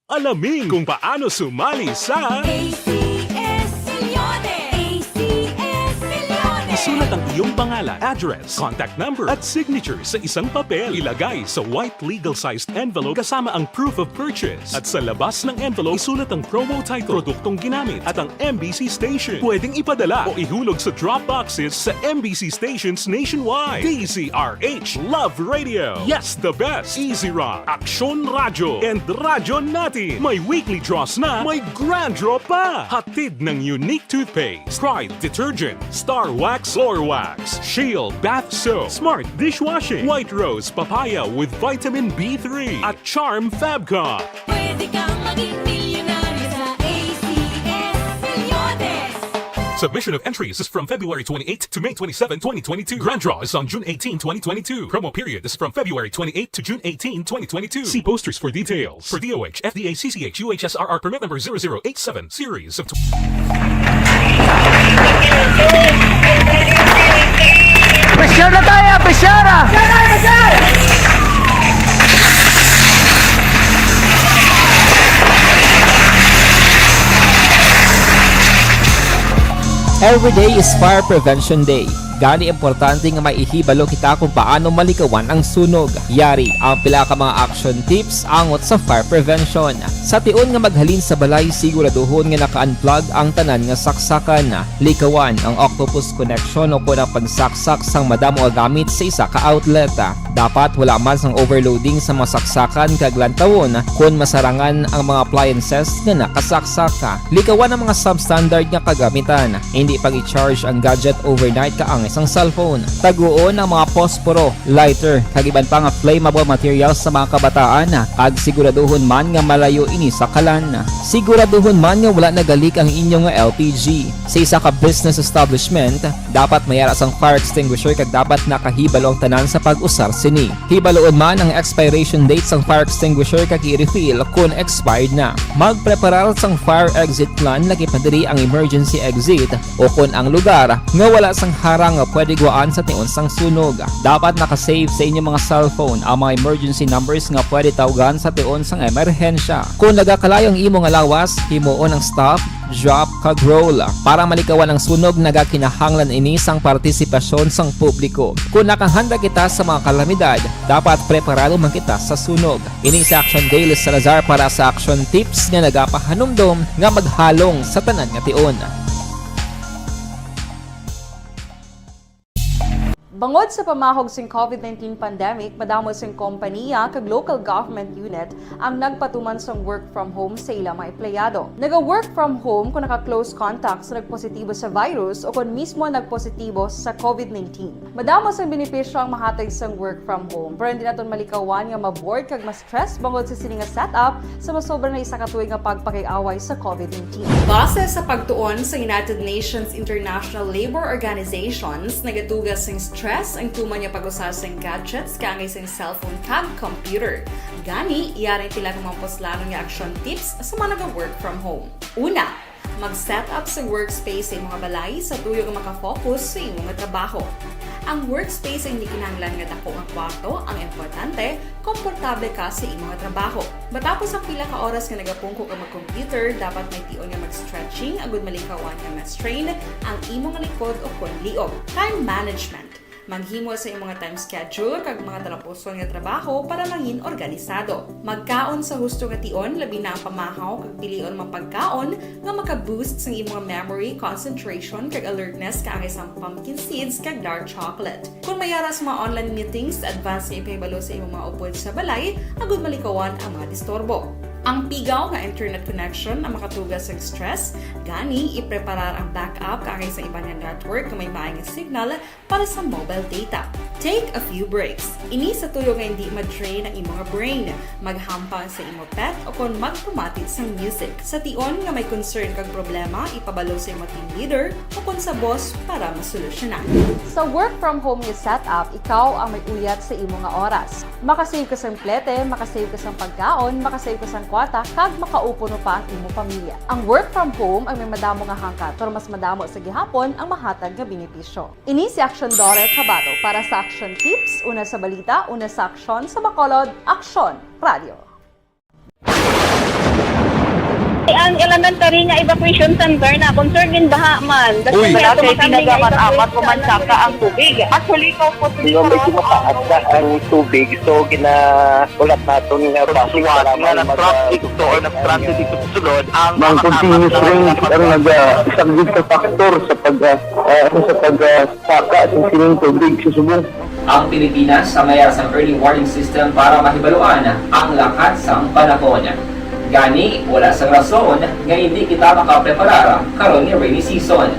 Alamin kung paano sumali sa A C S Millones. A C S Millones. Isulat ang iyong pangalan, address, contact number, at signature sa isang papel. Ilagay sa white legal-sized envelope kasama ang proof of purchase. At sa labas ng envelope, isulat ang promo title, produktong ginamit, at ang M B C station. Pwedeng ipadala o ihulog sa drop boxes sa M B C stations nationwide. D Z R H, Love Radio. Yes, the best. Easy Rock, Aksyon Radyo, and Radyo Natin. May weekly draws na, may grand draw pa. Hatid ng Unique Toothpaste, Pride Detergent, Star Wax Floor Wax, Shield Bath Soap, Smart Dishwashing, White Rose Papaya with Vitamin B three, at Charm Fabcon. Pwede kang maging milyonaryo sa A C S Millones. Submission of entries is from February twenty-eight to May twenty-seven, twenty twenty-two. Grand draw is on June eighteen, twenty twenty-two. Promo period is from February twenty-eight to June eighteen, twenty twenty-two. See posters for details. For D O H, F D A, C C H, U H S R R permit number zero zero eight seven, series of tw- Pressure na tayo, pressure na! Every day is Fire Prevention Day. Gani, importante nga maihibalo kita kung paano malikawan ang sunog. Yari ang pila ka mga action tips angot sa fire prevention. Sa tion nga maghalin sa balay, siguraduhon nga naka-unplug ang tanan nga saksakan. Likawan ang octopus connection o kon ang pagsaksak sang madamo nga gamit sa isa ka outlet. Dapat wala man sang overloading sa mga saksakan kag lantawon kon masarangan ang mga appliances nga nakasaksak. Likawan ang mga substandard nga kagamitan. Hindi pag-i-charge ang gadget overnight kaangay sang cellphone. Taguon ang mga posporo, lighter, kag iban pa nga flammable materials sa mga kabataan, kag siguraduhon man nga malayo ini sa kalan. Siguraduhon man nga wala nagalik ang inyo nga L P G. Sa isa ka business establishment, dapat may ara sang fire extinguisher kag dapat nakahibalo ang tanan sa pag-usar Sini, hibaluon man ang expiration date sang fire extinguisher kag i-refill kon expired na. Magpreparar sang fire exit plan, lakip na diri ang emergency exit, o kon ang lugar nga wala sang harang nga pwede guwaan sa tion sang sunog. Dapat naka-save sa inyong mga cellphone ang mga emergency numbers nga pwede tawgan sa tion sang emerhensya. Kon nagakalayo ang imo nga lawas, himuon ang stop, drop, kag roll. Para malikawan ang sunog, nagakinahanglan ini sang partisipasyon sang publiko. Kon nakahanda kita sa mga kalamidad, dapat preparado man kita sa sunog. Ini si Action Dale Salazar para sa Action Tips nga nagapahanumdom nga maghalong sa tanan nga tion. Bangod sa pamahog sing COVID nineteen pandemic, madamo sing kompaniya kag local government unit ang nagpatuman sang work from home sa ila mga empleyado. Naga-work from home kung naka-close contact sa nagpositibo sa virus o kon mismo nagpositibo sa COVID nineteen. Madamo sang benepisyo ang mahatag sang work from home, pero hindi naton malikawan nga ma-bored kag ma-stress bangod sa sini nga setup sa masobra na isa ka tuig nga pagpakig-away sa COVID nineteen. Base sa pagtuon sa United Nations International Labor Organizations, nagatuga sing stress ang tuman nga pag-usa sing gadgets kaangay sing cellphone kag computer. Gani, yari ang pila ka mga puslanon nga action tips sa mga naga-work from home. Una, mag-set up sa workspace sa imong balay sa tuyo nga maka-focus sa imong trabaho. Ang workspace ay hindi kinahanglan nga dako nga kwarto, ang importante, komportable ka sa imong trabaho. Matapos ang pila ka oras nga nagapungko ka mag-computer, dapat may tion nga mag-stretching agud malikawan nga ma-strain ang imong likod o kon liog. Time management. Maghimo sa imong time schedule kag mga talapuson nga trabaho para mangin organisado. Magkaon sa husto nga tion, labi na ang pamahaw, kag pilion ang mga pagkaon nga maka-boost sang imong memory, concentration, kag alertness, kaangay sang pumpkin seeds kag dark chocolate. Kung may ara sa mga online meetings, advance nga ipahibalo sa imong mga upod sa balay agud malikawan ang mga disturbo. Ang pigaw nga internet connection ang makatuga sa stress, gani ipreparar ang backup kaangay sa iban nga network nga may maayong signal para sa mobile data. Take a few breaks. Ini sa tuyo nga hindi ma-drain ang imong brain. Maghampang sa imo pet o kon magpamati sang music. Sa tion nga may concern kag problema, ipabalo sa imo team leader o kon sa boss para masolusyonan. Sa work from home nga setup, ikaw ang may uyat sa imo nga oras. Makasave ka sang plete, makasave ka sang pagkaon, makasave ka sang kwarta, kag makaupod pa ang imo pamilya. Ang work from home ang may madamo nga hangkat, pero mas madamo sa gihapon ang mahatag nga benepisyo. Ini si Aksyon Dore Tabato para sa Aksyon Tips, una sa balita, una sa aksyon, sa Bacolod, Aksyon Radio. Ang elementary nga evacuation center na concern din baha man. Uy, wala kay tinaga man apat ko man saka ang tubig. Actually, ko po Pero medyo mataas na ang tubig, so ginaulat naton nga basi nga para nag-traffic to or nag-transit dito sa sulod ang mga continuous rain ang nag-, ah, isang big factor sa pag, ah, ah, sa pag, ah, saka sa sining tubig sa subong. Ang Pilipinas ang may sang early warning system para mahibaluan ang lakat sang panahon. Gani, wala sang rason nga hindi kita makapreparar karon nga rainy season.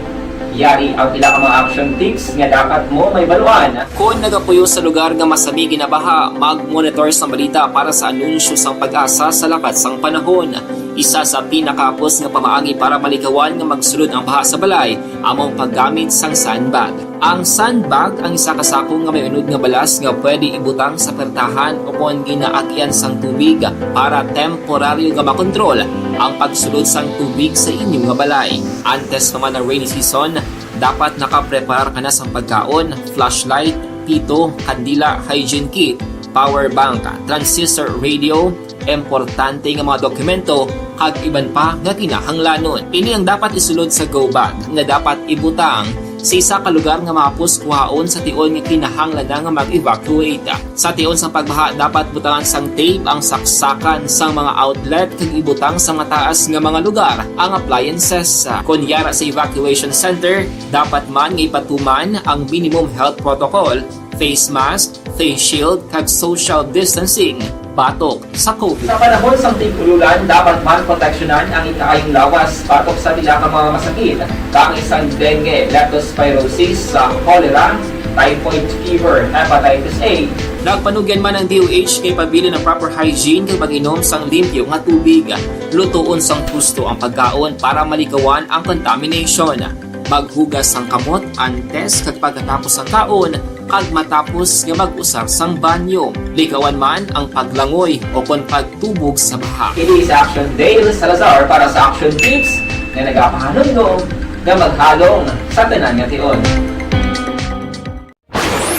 Yari ang pila ka mga action tips nga dapat mo mahibaluan. Kon nagapuyo sa lugar nga masami ginabaha, mag-monitor sang balita para sa anunsyo sang PAGASA sa lakat sang panahon. Isa sa pinakahapos nga pamaagi para malikawan nga magsulod ang baha sa balay amo ang paggamit sang sandbag. Ang sandbag ang isa ka sako nga may unod nga balas nga pwede ibutang sa pertahan o kon ginaagian sang tubig para temporaryo nga makontrol ang pagsulod sang tubig sa inyo nga balay. Antes pa man ang rainy season, dapat nakapreparar ka na sang pagkaon, flashlight, pito, kandila, hygiene kit, power bank, transistor radio, importante nga mga dokumento, kag iban pa nga kinahanglanon. Ini ang dapat isulod sa go bag nga dapat ibutang sa isa ka lugar nga mahapos kuhaon sa tion nga kinahanglan na nga mag-evacuate. Sa tion sang pagbaha, dapat butangan sang tape ang saksakan sang mga outlet kag ibutang sa mataas nga mga lugar ang appliances. Kon yara sa evacuation center, dapat man nga ipatuman ang minimum health protocol, face mask, face shield, kag social distancing batok sa COVID. Sa panahon sang tig-ulan, dapat man proteksyonan ang ikaayong lawas batok sa pila ka mga masakit, kaangay sang dengue, leptospirosis, sa cholera, typhoid fever, hepatitis A. Nagpanugyan man ang D O H kay pabilin ang proper hygiene kag pag-inom sang limpyo nga tubig. Lutoon sang husto ang pagkaon para malikawan ang contamination. Maghugas sang kamot antes kag pagkatapos sang kaon, Kag matapos nga mag-usar sang banyo, likawan man ang paglangoy o kon pagtubog sa baha. Kini sa Action Dale Salazar para sa Action Tips nga nagapahanumdom nga maghalong sa tanan nga tion.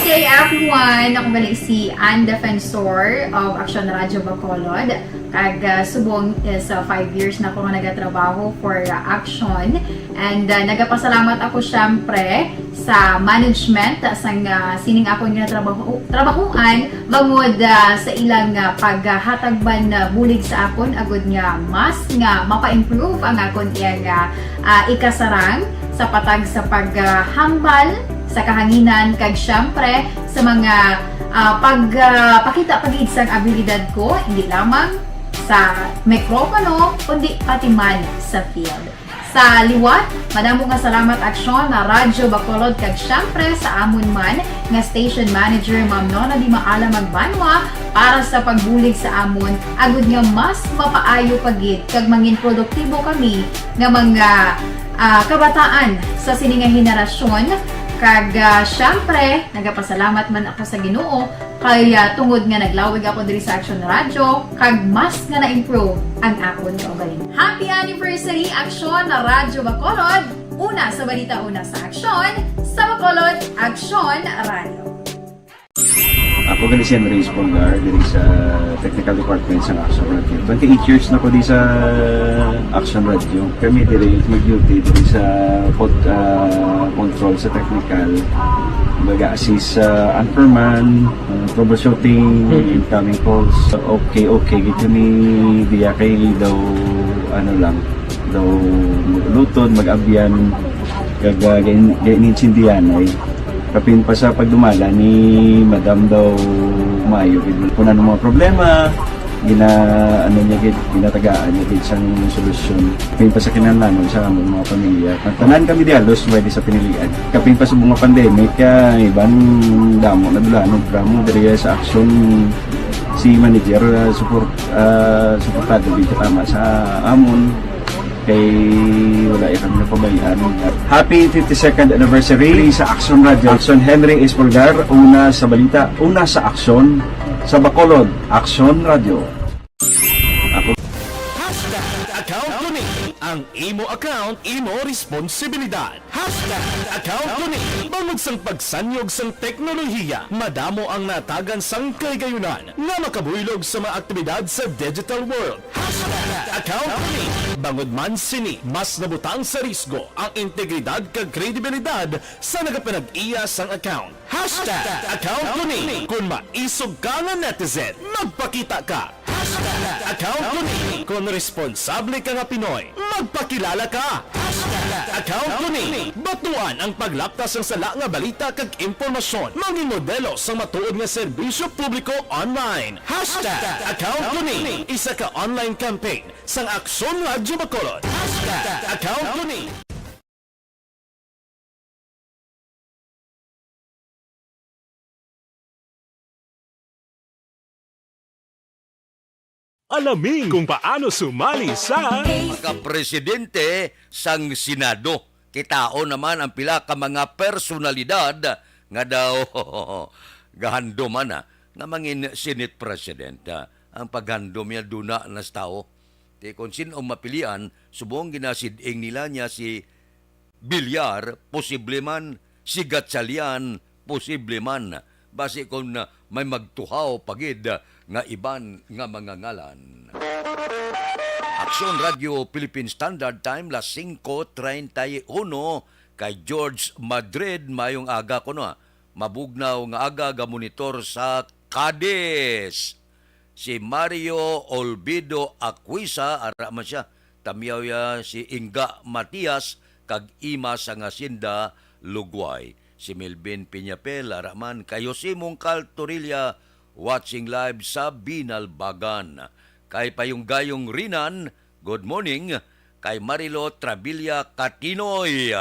Good day, everyone! Ako gali si Ann Defensor of Action Radio Bacolod. Kag, ah, subong is, ah, five years na ako nga nagatrabaho for, ah, Action. And, ah, nagapasalamat ako, syempre, sa management, ah, sang, ah, sining akon nga trabaho, trabahuan, bangod, ah, sa ilang, ah, paghatag man, ah, bulig sa akon, agud nga mas nga mapa-improve ang akon iyang, ah, ah, ikasarang sa patag sa paghambal sa kahanginan, kag, syempre, sa mga, ah, pag, ah, pakita pa gid sang abilidad ko, hindi lamang sa mikropono, kundi pati man sa field. Sa liwat, madamo nga salamat, Aksyon na Radyo Bacolod, kag, syempre, sa amon man nga station manager, Ma'am Nona Di Maala Magbanwa, para sa pagbulig sa amon, agud nga mas mapaayo pa gid kag mangin produktibo kami nga mga, ah, kabataan sa sini nga henerasyon. Kag, ah, syempre, nagapasalamat man ako sa Ginoo kay, ah, tungod nga naglawig ako diri sa Action Radio, kag mas nga na-improve ang akon kaugalingon. Happy anniversary, Action na Radyo Bacolod! Una sa balita, una sa aksyon, sa Bacolod, Action Radio. Ako gali si Henry Espolgar, diri sa Technical Department sa Action Radio. Twenty-eight years na ko di sa Action Radio. Kami diri mag-duty diri sa pod-, ah, control sa technical. Baga assist sa anchorman, ah, troubleshooting, incoming calls. Okay, okay, gid kami diya kay daw, ano lang, daw mag-ulutod, mag-abyan, kag, ah, gain-, gain-, insindihan ay. Kapin pa sa pagdumala ni Madam daw maayo gid. Kung ano mga problema, gina-, ano niya gid, ginatagaan niya gid sang solusyon. Kapin pa sa kinahanglanon sa among mga pamilya. Ang tanan kami di halos pwede sa pinilian. Kapin pa sa mga pandemic, ah, iban damo na dulanon, drama diri sa aksyon si manager, ah, support, ah, suportado gid tama sa amon. Kay wala ya kami napabayaan. Happy fifty-second anniversary sa Action Radio. Action Henry Espolgar, una sa balita, una sa aksyon, sa Bacolod, Action Radio. Ako. Hashtag account ko ni. Ang imo account, imo responsibilidad. Hashtag account ko ni. Bangod sang pagsanyog sang teknolohiya, madamo ang natagan sang kahigayunan nga makabuylog sa mga aktibidad sa digital world. Hashtag account ko ni. Bangod man sini, mas nabutang sa risgo ang integridad kag kredibilidad sa nagapanag-iya sang account. Hashtag account ko ni. Kung maisog ka nga netizen, magpakita ka. Hashtag account ko ni. Kung responsable ka nga Pinoy, magpakilala ka. Hashtag account ko ni. Batuan ang paglapta sang sala nga balita kag impormasyon. Mangin modelo sang matuod nga serbisyo publiko online. Hashtag account ko ni. Isa ka online campaign sang Aksyon Radyo Bacolod. Hashtag account ko ni. Alamin kung paano sumali sa Makapresidente sang Senado. Kitaon naman ang pila ka mga personalidad nga daw gahandoman na nga mangin Senate President. Ah, ang paghandom niya duna na sa tao. Ti kon sin-o mapilian, subong ginasid-ing nila niya si Villar, posible man, si Gatchalian, posible man. Basi kon, ah, may magtuhaw pa gid, ah, nga iban nga mga ngalan. Aksyon Radio Philippine Standard Time, las singko treinta y uno, kay George Madrid, mayong aga kuno, ah. Mabugnaw nga aga, gamonitor sa Cadiz. Si Mario Olvido Acuisa, ara man siya, tamyaw ya si Inga Matias, kag Ima Sangasinda Lugway. Si Melvin Piñapel, ara man, kay Jose Mungkal Torilla, watching live sa Binalbagan. Kay Payong Gayong Rinan, good morning. Kay Marilo Travilla Katinoy,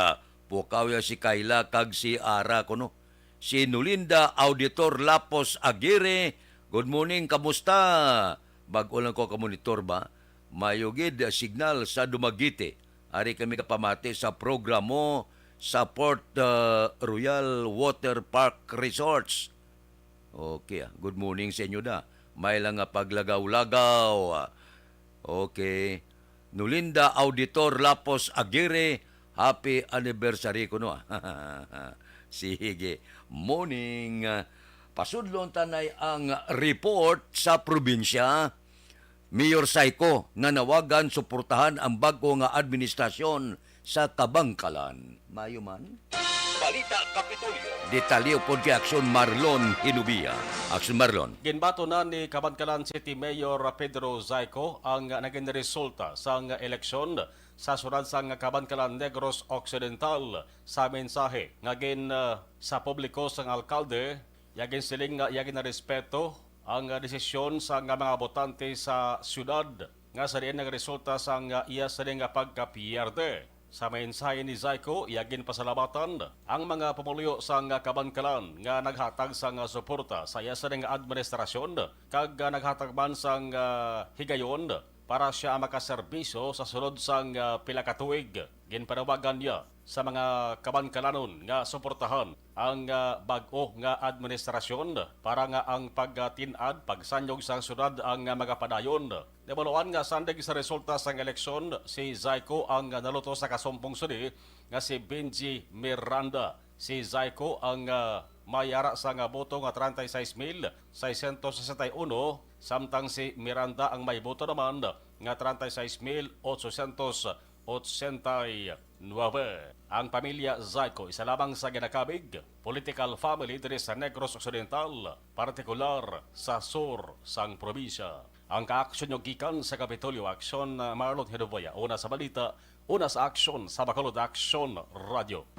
pukaw ya si Kayla kag si Ara kuno. Si Nolinda Auditor Lapos Aguirre, good morning, kamusta? Bag-o lang ko ka monitor ba? Mayo gid signal sa Dumaguete. Ari kami kapamati sa programo sa Port, ah, Royal Water Park Resorts. Okay, ah. Good morning sa inyo da. May lang nga paglagaw-lagaw. Okay. Nulinda Auditor Lapos Aguirre, happy anniversary kuno, ah. Sige. Morning. Pasudlon ta nay ang report sa probinsya. Mayor Zyco nanawagan suportahan ang bag-o nga administrasyon sa Kabangkalan. Maayo man. Balita Kapitolyo. Detalye upod kay Aksyon Marlon Hinubia. Aksyon Marlon. Ginbaton na ni Kabangkalan City Mayor Pedro Zyco ang naging resulta sang eleksyon sa syudad sang Kabangkalan, Negros Occidental. Sa mensahe nga gin, ah, sa publiko sang alkalde, iya ginsiling nga iya ginarespeto ang, ah, desisyon sang, ah, mga botante sa syudad nga sa diin nagresulta sang, ah, iya sini nga pagkapierde. Sa mensahe ni Zyco, iya ginpasalamatan ang mga pumoluyo sang, ah, Kabangkalan nga naghatag sang, ah, suporta sa iya sini nga administrasyon kag, ah, naghatag man sang, ah, higayon para sia makaserbisyo sa sulod sang, ah, pila ka tuig. Ginpanawagan niya sa mga Kabangkalanon nga suportahan ang, ah, bag-o nga administrasyon para nga ang pagtin-ad, pagsanyog sang syudad ang, ah, magapadayon. Nabaluan nga sandig sa resulta sang eleksyon, si Zyco ang, ah, naluto sa kasumpong sini nga si Benji Miranda. Si Zyco ang, ah, may ara sang boto nga treinta y seis mil seiscientos sesenta y uno, samtang si Miranda ang may boto naman nga treinta y seis mil ochocientos ochenta y nueve. Ang pamilya Zyco isa lamang sa ginakabig political family diri sa Negros Occidental, partikular sa sur sang probinsya. Ang kaaksyon nyo gikan sa Kapitolyo Aksyon, uh, Marlon Hinuboya. Una sa balita, una sa aksyon, sa Bacolod Aksyon Radio.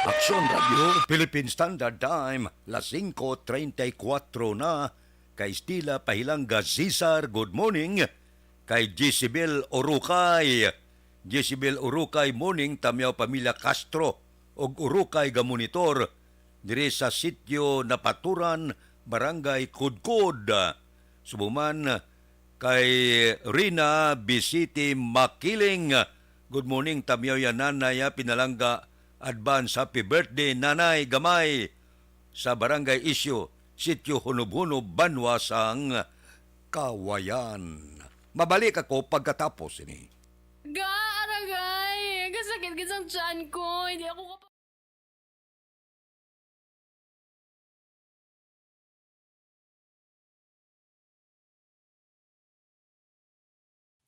Aksyon Radio, Philippine Standard Time, las singko treinta y cuatro na. Kay Stila Pahilanga Cesar, good morning. Kay Jezebel Orukay, Jezebel Orukay, morning, Tamyaw Pamilya Castro ug Orukay gamonitor diri sa sitio Napaturan, Barangay Kudkod. Subo man kay Rina Bisiti Makiling, good morning, Tamyaw ya nanay, ah, pinalangga, advance happy birthday, Nanay Gamay, sa Barangay Isyo, Sitio Hunob-Hunob, Banwa sang Kawayan. Mabalik ako pagkatapos ini. Ga, aragay! Kasakit gid sang tiyan ko. Hindi ako kap-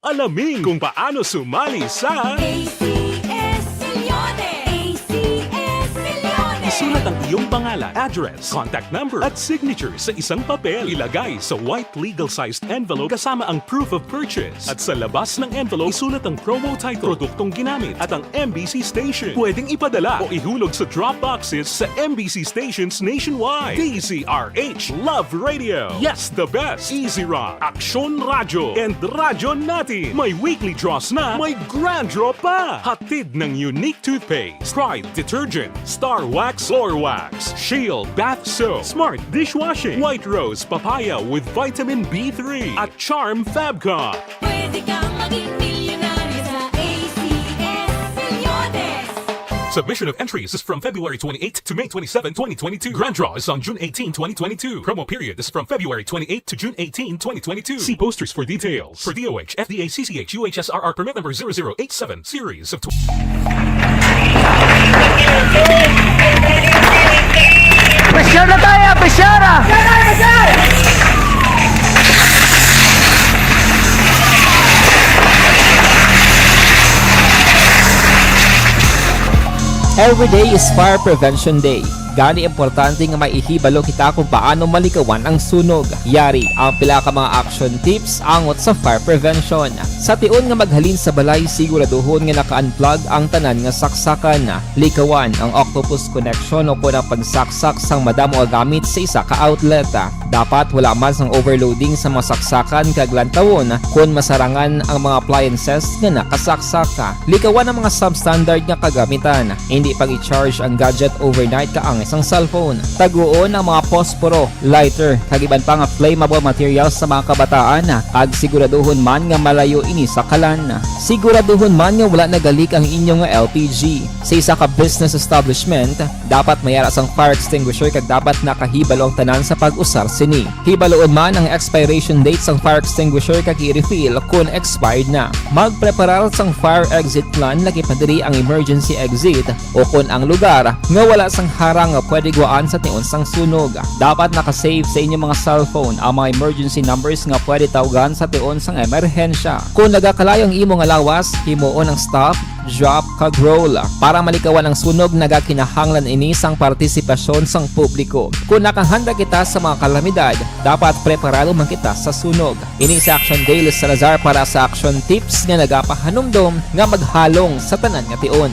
Alamin kung paano sumali sa A C S Millones. A C S Millones. Isulat ang iyong pangalan, address, contact number, at signature sa isang papel. Ilagay sa white legal-sized envelope kasama ang proof of purchase. At sa labas ng envelope, isulat ang promo title, produktong ginamit, at ang M B C station. Pwedeng ipadala o ihulog sa drop boxes sa M B C stations nationwide. D Z R H, Love Radio. Yes, the best. Easy Rock, Aksyon Radyo, and Radyo Natin. May weekly draws na, may grand draw pa. Hatid ng Unique Toothpaste, Pride Detergent, Star Wax Floor Wax, Shield Bath Soap, Smart Dishwashing, White Rose Papaya with Vitamin B three, at Charm Fabcon. Pwede kang maging milyonaryo sa A C S Millones. Submission of entries is from February twenty-eight to May twenty-seven, twenty twenty-two. Grand draw is on June eighteen, twenty twenty-two. Promo period is from February twenty-eight to June eighteen, twenty twenty-two. See posters for details. For D O H, F D A, C C H, U H S R R permit number zero zero eight seven, series of tw- Pressure na tayo, pressure na! Every day is Fire Prevention Day. Gani, importante nga may ihibalo kita kung paano malikawan ang sunog. Yari ang pila ka mga action tips angot sa fire prevention. Sa tion nga maghalin sa balay, siguraduhon nga naka-unplug ang tanan nga saksakan. Likawan ang octopus connection o kon ang pagsaksak sang madamo nga gamit sa isa ka outlet. Dapat wala man sang overloading sa mga saksakan kag lantawon kon masarangan ang mga appliances nga nakasaksak. Likawan ang mga substandard nga kagamitan. Hindi pag-i-charge ang gadget overnight ka ang sang cellphone. Taguon ang mga posporo, lighter, kag iban pa nga flammable materials sa mga kabataan, kag siguraduhon man nga malayo ini sa kalan. Siguraduhon man nga wala nagalik ang inyo nga L P G. Sa isa ka business establishment, dapat may ara sang fire extinguisher kag dapat nakahibalo ang tanan sa pag-usar sini. Hibaluon man ang expiration date sang fire extinguisher kag i-refill kon expired na. Magpreparar sang fire exit plan, laki pa diri ang emergency exit, o kon ang lugar nga wala sang harang nga pwede gwaan sa tion sang sunog. Dapat naka-save sa inyo mga cellphone ang mga emergency numbers nga pwede tawgan sa tion sang emerhensya. Kon nagakalayo ang imo nga lawas, himuon ang stop, drop, kag roll. Para malikawan ang sunog, nagakinahanglan ini sang partisipasyon sang publiko. Kon nakahanda kita sa mga kalamidad, dapat preparado man kita sa sunog. Ini si Action Daily Salazar para sa Action Tips nga nagapahanumdom nga maghalong sa tanan nga tion.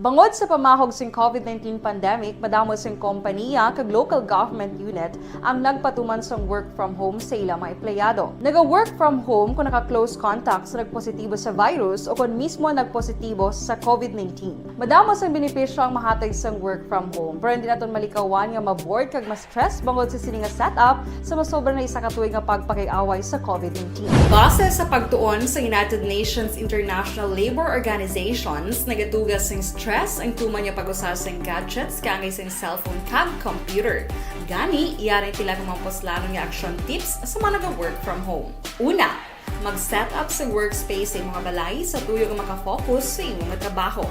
Bangod sa pamahog sing COVID nineteen pandemic, madamo sing kompaniya kag local government unit ang nagpatuman sang work from home sa ila mga empleyado. Naga-work from home kung naka-close contact sa nagpositibo sa virus o kon mismo nagpositibo sa COVID nineteen. Madamo sang benepisyo ang mahatag sang work from home, pero hindi naton malikawan nga ma-bored kag ma-stress bangod sa sini nga setup sa masobra na isa ka tuig nga pagpakig-away sa COVID nineteen. Base sa pagtuon sa United Nations International Labour Organizations, nagatuga sing stress ang tuman nga pag-usa sing gadgets kaangay sing cellphone kag computer. Gani, yari sila nga mga puslanon nga action tips sa mga naga-work from home. Una, mag-set up sa workspace sa imong balay sa tuyo nga maka-focus sa imong trabaho.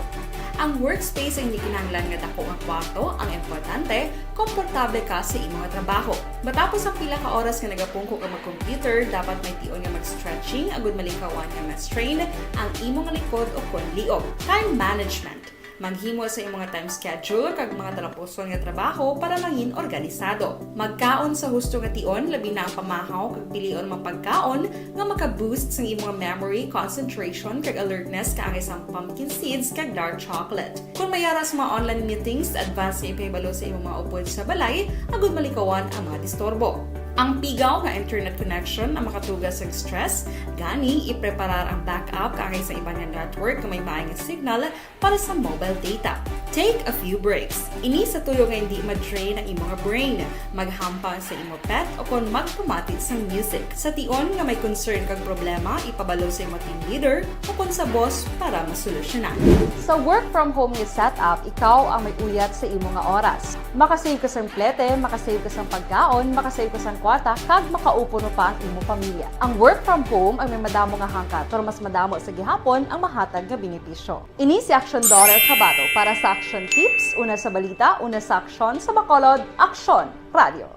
Ang workspace hindi kinahanglan nga dako nga kwarto, ang importante, komportable ka sa imong trabaho. Matapos ang pila ka oras nga nagapungko ka mag-computer, dapat may tion nga mag-stretching agud malikawan nga ma-strain ang imong likod o kon liog. Time management. Maghimo sa imong time schedule kag mga talapuson nga trabaho para mangin organisado. Magkaon sa husto nga tion, labi na ang pamahaw kag pilion mga pagkaon nga maka-boost sang imong memory, concentration, kag alertness kaangay sang pumpkin seeds kag dark chocolate. Kon may ara sa mga online meetings, advance nga ipahibalo sa imong mga upod sa balay agud malikawan ang mga disturbo. Ang pigaw nga internet connection ang makatuga sang stress, gani ipreparar ang backup kaangay sa iban nga network nga may maayo nga signal para sa mobile data. Take a few breaks. Ini sa tuyo nga hindi ma-drain ang imo nga brain. Maghampang sa imo pet o kon magpamati sang music. Sa tion nga may concern kag problema, ipabalo sa imo team leader o kon sa boss para masolusyonan. Sa work from home nga setup, ikaw ang may uyat sa imo nga oras. Makasave ka sang plete, makasave ka sang pagkaon, makasave ka sang kwarta, kag makaupuno pa ang imo pamilya. Ang work from home ang may madamo nga hangkat, pero mas madamo sa gihapon ang mahatag nga benepisyo. Ini si Action Daughter Kabato para sa Action Tips, una sa balita, una sa aksyon, sa Bacolod, Aksyon Radio.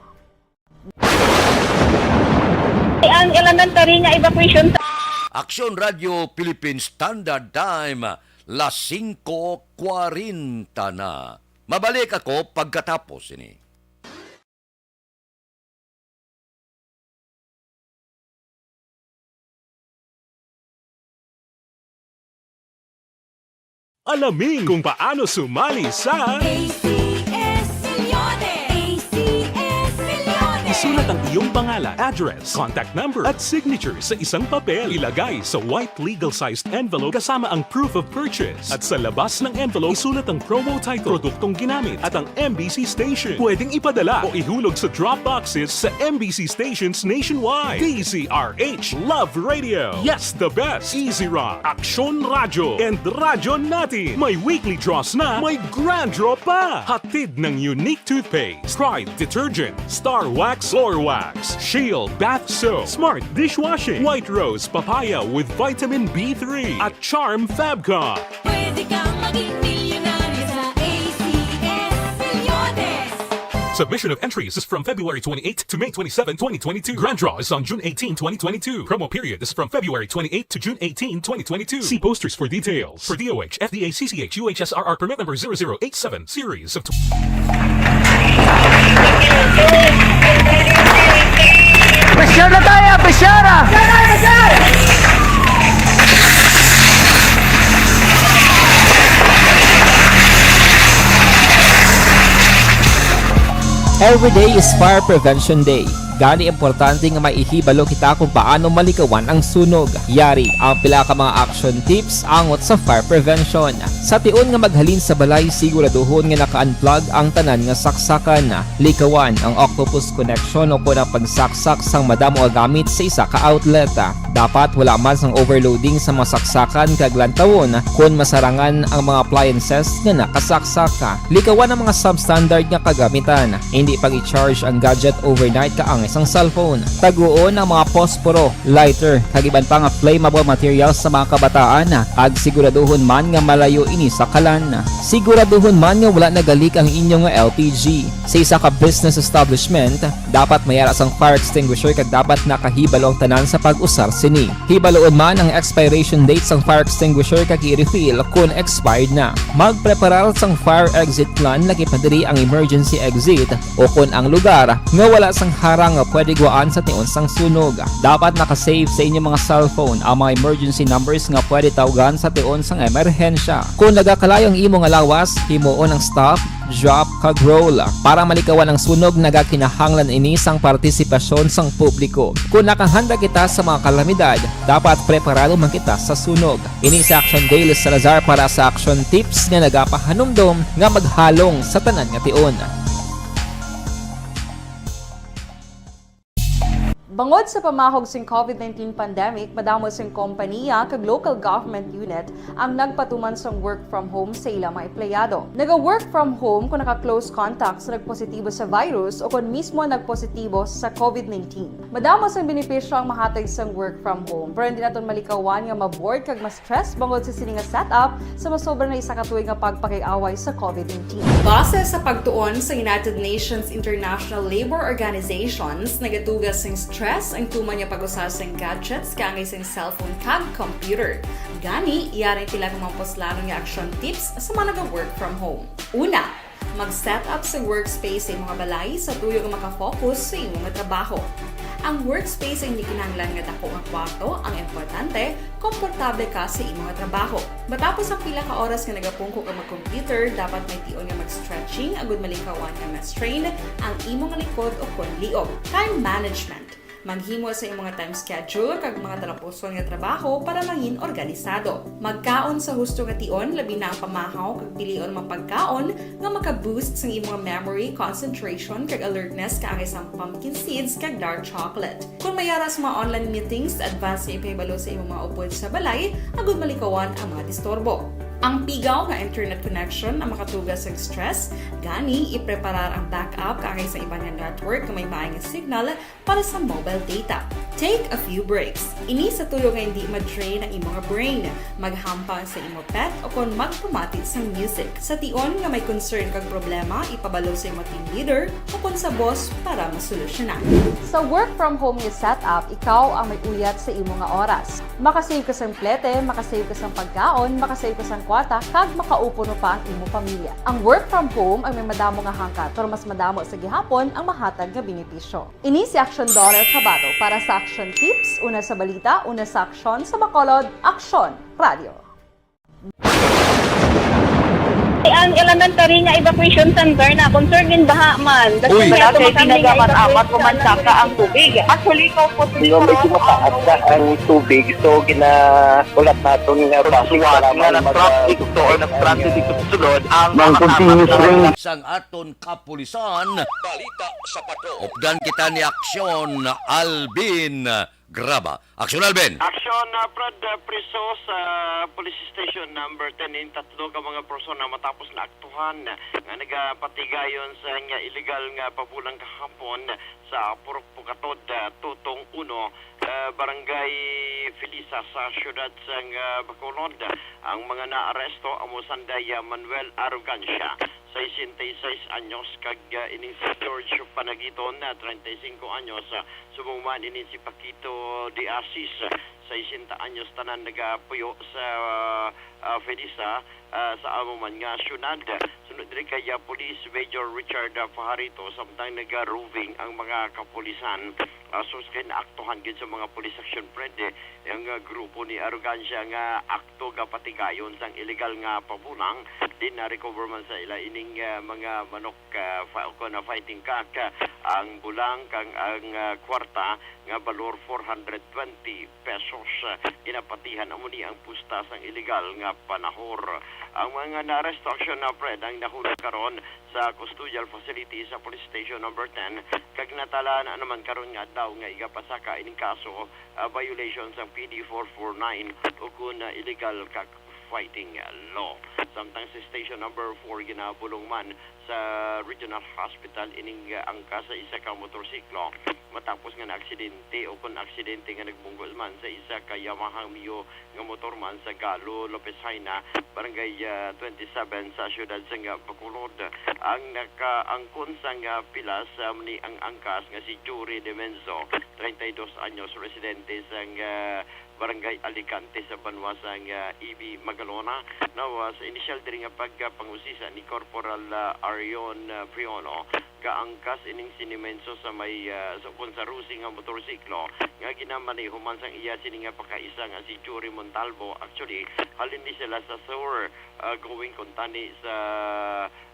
Ang elementary nga evacuation. Aksyon Radio Philippine Standard Time, las singko kwarenta na. Mabalik ako pagkatapos ini. Alamin kung paano sumali sa A C S Milyones! A C S Milyones! Isulat ang iyong pangalan, address, contact number, at signature sa isang papel. Ilagay sa white legal-sized envelope kasama ang proof of purchase. At sa labas ng envelope, isulat ang promo title, produktong ginamit, at ang M B C station. Pwedeng ipadala o ihulog sa drop boxes sa M B C stations nationwide. D Z R H, Love Radio. Yes, the best. Easy Rock, Aksyon Radyo, and Radyo Natin. May weekly draws na, may grand draw pa. Hatid ng Unique Toothpaste, Pride Detergent, Star Wax Floor Wax, Shield Bath Soap, Smart Dishwashing, White Rose Papaya with Vitamin B three, at Charm Fab Cup. Pwede kang maging milyonaryo sa A C S Milyones. Submission of entries is from February twenty-eighth to May twenty-seven, twenty twenty-two. Grand draw is on June eighteen, twenty twenty-two. Promo period is from February twenty-eighth to June eighteen, twenty twenty-two. See posters for details. For D O H, F D A, C C H, U H S R R permit number zero zero eight seven, series of Pressure na tayo, pressure na! Every day is Fire Prevention Day. Gani, importante nga maihibalo kita kung paano malikawan ang sunog. Yari ang pila ka mga action tips angot sa fire prevention. Sa tion nga maghalin sa balay, siguraduhon nga naka-unplug ang tanan nga saksakan. Likawan ang octopus connection o kon ang pagsaksak sang madamo nga gamit sa isa ka outlet. Dapat wala man sang overloading sa mga saksakan kag lantawon kon masarangan ang mga appliances nga nakasaksak. Likawan ang mga substandard nga kagamitan. Hindi pag-i-charge ang gadget overnight kaangay sang cellphone. Taguon ang mga posporo, lighter, kag iban pa nga flammable materials sa mga kabataan, kag siguraduhon man nga malayo ini sa kalan. Siguraduhon man nga wala nagalik ang inyo nga L P G. Sa isa ka business establishment, dapat may ara sang fire extinguisher kag dapat nakahibalo ang tanan sa pag-usar sini. Hibaluon man ang expiration date sang fire extinguisher kag i-refill kon expired na. Magpreparar sang fire exit plan, lakip na diri ang emergency exit o kon ang lugar nga wala sang harang nga pwede gwaan sa tion sang sunog. Dapat naka-save sa inyo mga cellphone ang mga emergency numbers nga pwede tawgan sa tion sang emerhensya. Kon nagakalayo ang imo nga lawas, himuon ang stop, drop, kag roll. Para malikawan ang sunog, nagakinahanglan ini sang partisipasyon sang publiko. Kon nakahanda kita sa mga kalamidad, dapat preparado man kita sa sunog. Ini si Action Dale Salazar para sa Action Tips nga nagapahanumdom nga maghalong sa tanan nga tion. Bangod sa pamahog sing COVID nineteen pandemic, madamo sing kompaniya kag local government unit ang nagpatuman sang work from home sa ila mga empleyado. Naga-work from home kung naka-close contact sa nagpositibo sa virus o kon mismo nagpositibo sa COVID nineteen. Madamo sang benepisyo ang mahatag sang work from home, pero hindi naton malikawan nga ma-bored kag ma-stress bangod sa sini nga setup sa masobra na isa ka tuig nga pagpakig-away sa COVID nineteen. Base sa pagtuon sa United Nations International Labour Organizations, nagatuga sing stress ang tuman nga pag-usa sing gadgets kaangay sing cellphone kag computer. Gani, yari ang pila ka mga puslanon nga action tips sa mga naga-work from home. Una, mag-set up sa workspace sa imo nga balay sa tuyo nga makafocus sa imo nga trabaho. Ang workspace ay hindi kinahanglan nga dako nga kwarto, ang importante, komportable ka sa imo nga trabaho. Matapos ang pila ka oras nga nagapungko ka mag-computer, dapat may tion nga mag-stretching agud malikawan nga ma-strain ang imo nga likod o kon liog. Time management. Maghimo sa imo nga time schedule kag mga talapuson nga trabaho para mangin organisado. Magkaon sa husto nga tion, labi na ang pamahaw kag pilion nga mga pagkaon nga maka-boost sang imo nga memory, concentration, kag alertness kaangay sang pumpkin seeds kag dark chocolate. Kon may ara sa mga online meetings, advance nga ipahibalo sa imo mga upod sa balay agud malikawan ang mga disturbo. Ang pigaw nga internet connection ang makatuga sa stress, gani ipreparar ang backup kaangay sa iban nga network nga may maay nga signal para sa mobile data. Take a few breaks. Ini sa tuyo nga hindi ma-drain ang imo nga brain. Maghampang sa imo pet o kon magpamati sang music. Sa tion nga may concern kag problema, ipabalo sa imo team leader o kon sa boss para masolusyonan. Sa work from home nga setup, ikaw ang may uyat sa imo nga oras. Makasave ka sang plete, makasave ka sang pagkaon, makasave ka sang kwarta, kag makaupo pa ang imo pamilya. Ang work from home ang may madamo nga hangkat, pero mas madamo sa gihapon ang mahatag nga benepisyo. Ini si Action Dollar Kabato para sa Action Tips, una sa balita, una sa aksyon, sa Bacolod, Aksyon Radio. Ang elementary nga evacuation center na concern in baha man. Uy. Wala kay pinagamat-amat, pumansaka ang tubig. Actually, ikaw po, medyo mataas na ang tubig, so ginahulat naton nga traffic nga nag-traffic to or nag-transit dito sa sulod ang mga continuous rain. Sang aton kapulisan. Balita sa Patrol. Updan kita ni Aksyon Alvin Graba. Aksyon, Alvin! Aksyon, ah, Brad, ah, priso sa Police Station Number Ten in tatlo ka mga persona matapos na aktuhan nga nagapatigayon sa nga illegal nga pabulang kahapon sa Purok Pukatod, ah, Tutong Uno, ah, Barangay Felisa sa siyudad sang, ah, Bacolod. Ang mga naaresto amo sanday, ah, Manuel Arrogancia, sesenta y seis anyos, kag, ah, ining si George Panagiton, ah, treinta y cinco anyos, ah, subong man ining si Paquito de Asis, ah, sesenta anyos, tanan nagapuyo sa, ah, ah, Felisa, ah, sa amo man nga syudad. Sunod diri kay, ah, Police Major Richard, ah, Pajarito, samtang naga-roving ang mga kapulisan, ah, sus kay naaktuhan gyud sa mga police action, Fred, eh, ang, ah, grupo ni Arrogancia nga akto gapatigayon sang illegal nga pabulang. Din na-recover man sa ila ining, ah, mga manok, ah, fa-, kon, ah, fighting cock, ah, ang bulang kag ang, ah, kwarta nga balor four hundred twenty pesos. Ginapatihan amo ni ang pusta sang illegal nga panahor. Ang mga naaresto, action na, Fred, ang nahulog karon sa custodial facility sa Police Station Number ten, kag natalaan na naman karon nga adlaw nga igapasaka ining kaso, ah, violation sang P D four four nine o kun, ah, illegal cock fighting law. Samtang sa Station Number four, ginabulong man sa Regional Hospital ining, ah, angkas sa isa ka motorsiklo matapos nga naaksidente o kon aksidente nga nagbunggo man sa isa ka Yamaha Mio nga motor man sa Galo, Lopez Jaena, Barangay, ah, twenty-seven sa siyudad sang, ah, Bacolod. Ang nakaangkon sang, ah, pilas, ah, ni ang angkas nga si Jory Demenzo, treinta y dos anyos, residente sang, ah, Barangay Alicante sa banwa sang, ah, E B Magalona. Now, ah, sa inisyal diri nga pagpangusisa ni Corporal, ah, Arion, ah, Friono, gaangkas ining si Demenzo sa may, ah, sa, kon sa Rusi nga motorsiklo nga ginamaneho man sang iya sini nga pakaisa nga si Jory Montalvo. Actually, halin ni sila sa sur, ah, going kuntani sa,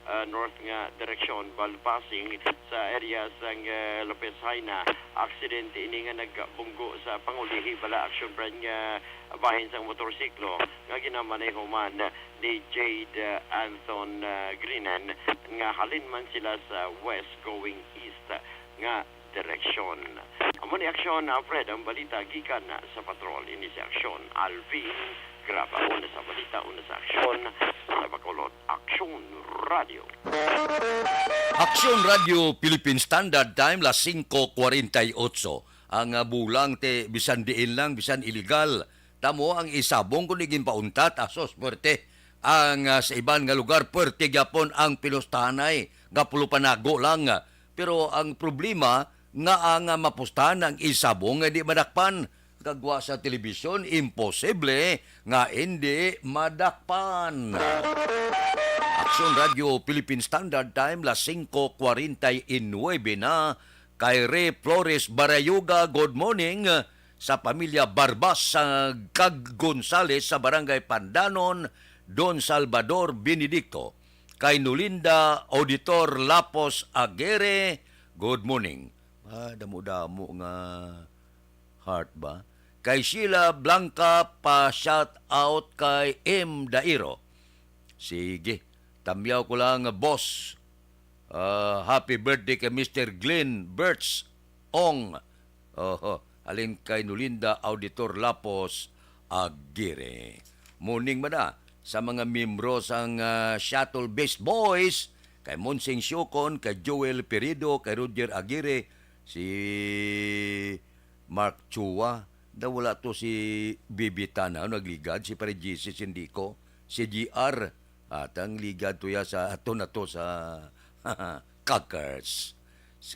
ah, north nga direksyon, while passing sa area sang, ah, Lopez Jaena. Aksidente ini nga nagbunggo sa pangulihi bala action brand nga bahin sang motorsiklo nga ginamaneho man ni Jade, ah, Anthon, ah, Greenan, nga halin man sila sa west going east nga direksyon. Amo ni aksyon, ah, Fred, ang balita gikan sa patrol. Ini si aksyon, Alvin Graba, una sa balita, una sa aksyon, sa Bacolod, Aksyon Radio. Aksyon Radio Philippine Standard Time, las singko kwarenta y otso. Ang, ah, bulang ti bisan diin lang, bisan illegal. Tamo ang isabong kundi ginpauntat, asos, puwerte. Ang, ah, sa iban nga lugar, puwerte gyapon ang pinustahanay nga pulupanago lang. Pero ang problema nga ang, ah, mapustahan ang isabong nga di madakpan. Kagwa sa telebisyon, imposible nga indi madakpan. Aksyon Radio Philippine Standard Time, las singko kwarenta y nuebe na. Kay Ray Flores Barayuga, good morning. Sa pamilya Barbas sa, kag Gonzales sa Barangay Pandanon, Don Salvador Benedicto. Kay Nulinda Auditor Lapos Aguirre, good morning. Ah, damo-damo nga heart ba? Kay Sheila Blanca, pa shout out kay M Dairo. Sige, tamyaw ko lang, boss. Ah, happy birthday kay Mister Glenn Birch Ong. Oho, halin kay Nulinda Auditor Lapos Aguirre. Morning man na sa mga miyembro sang, ah, Shuttle Best Boys, kay Monsing Siocon, kay Joel Perido, kay Roger Aguirre, si Mark Chua, daw wala to si Bibi Tanaw nagligad, si Pare G C Sindico, si G R, at ang ligad to ya sa ato na to sa Cockers.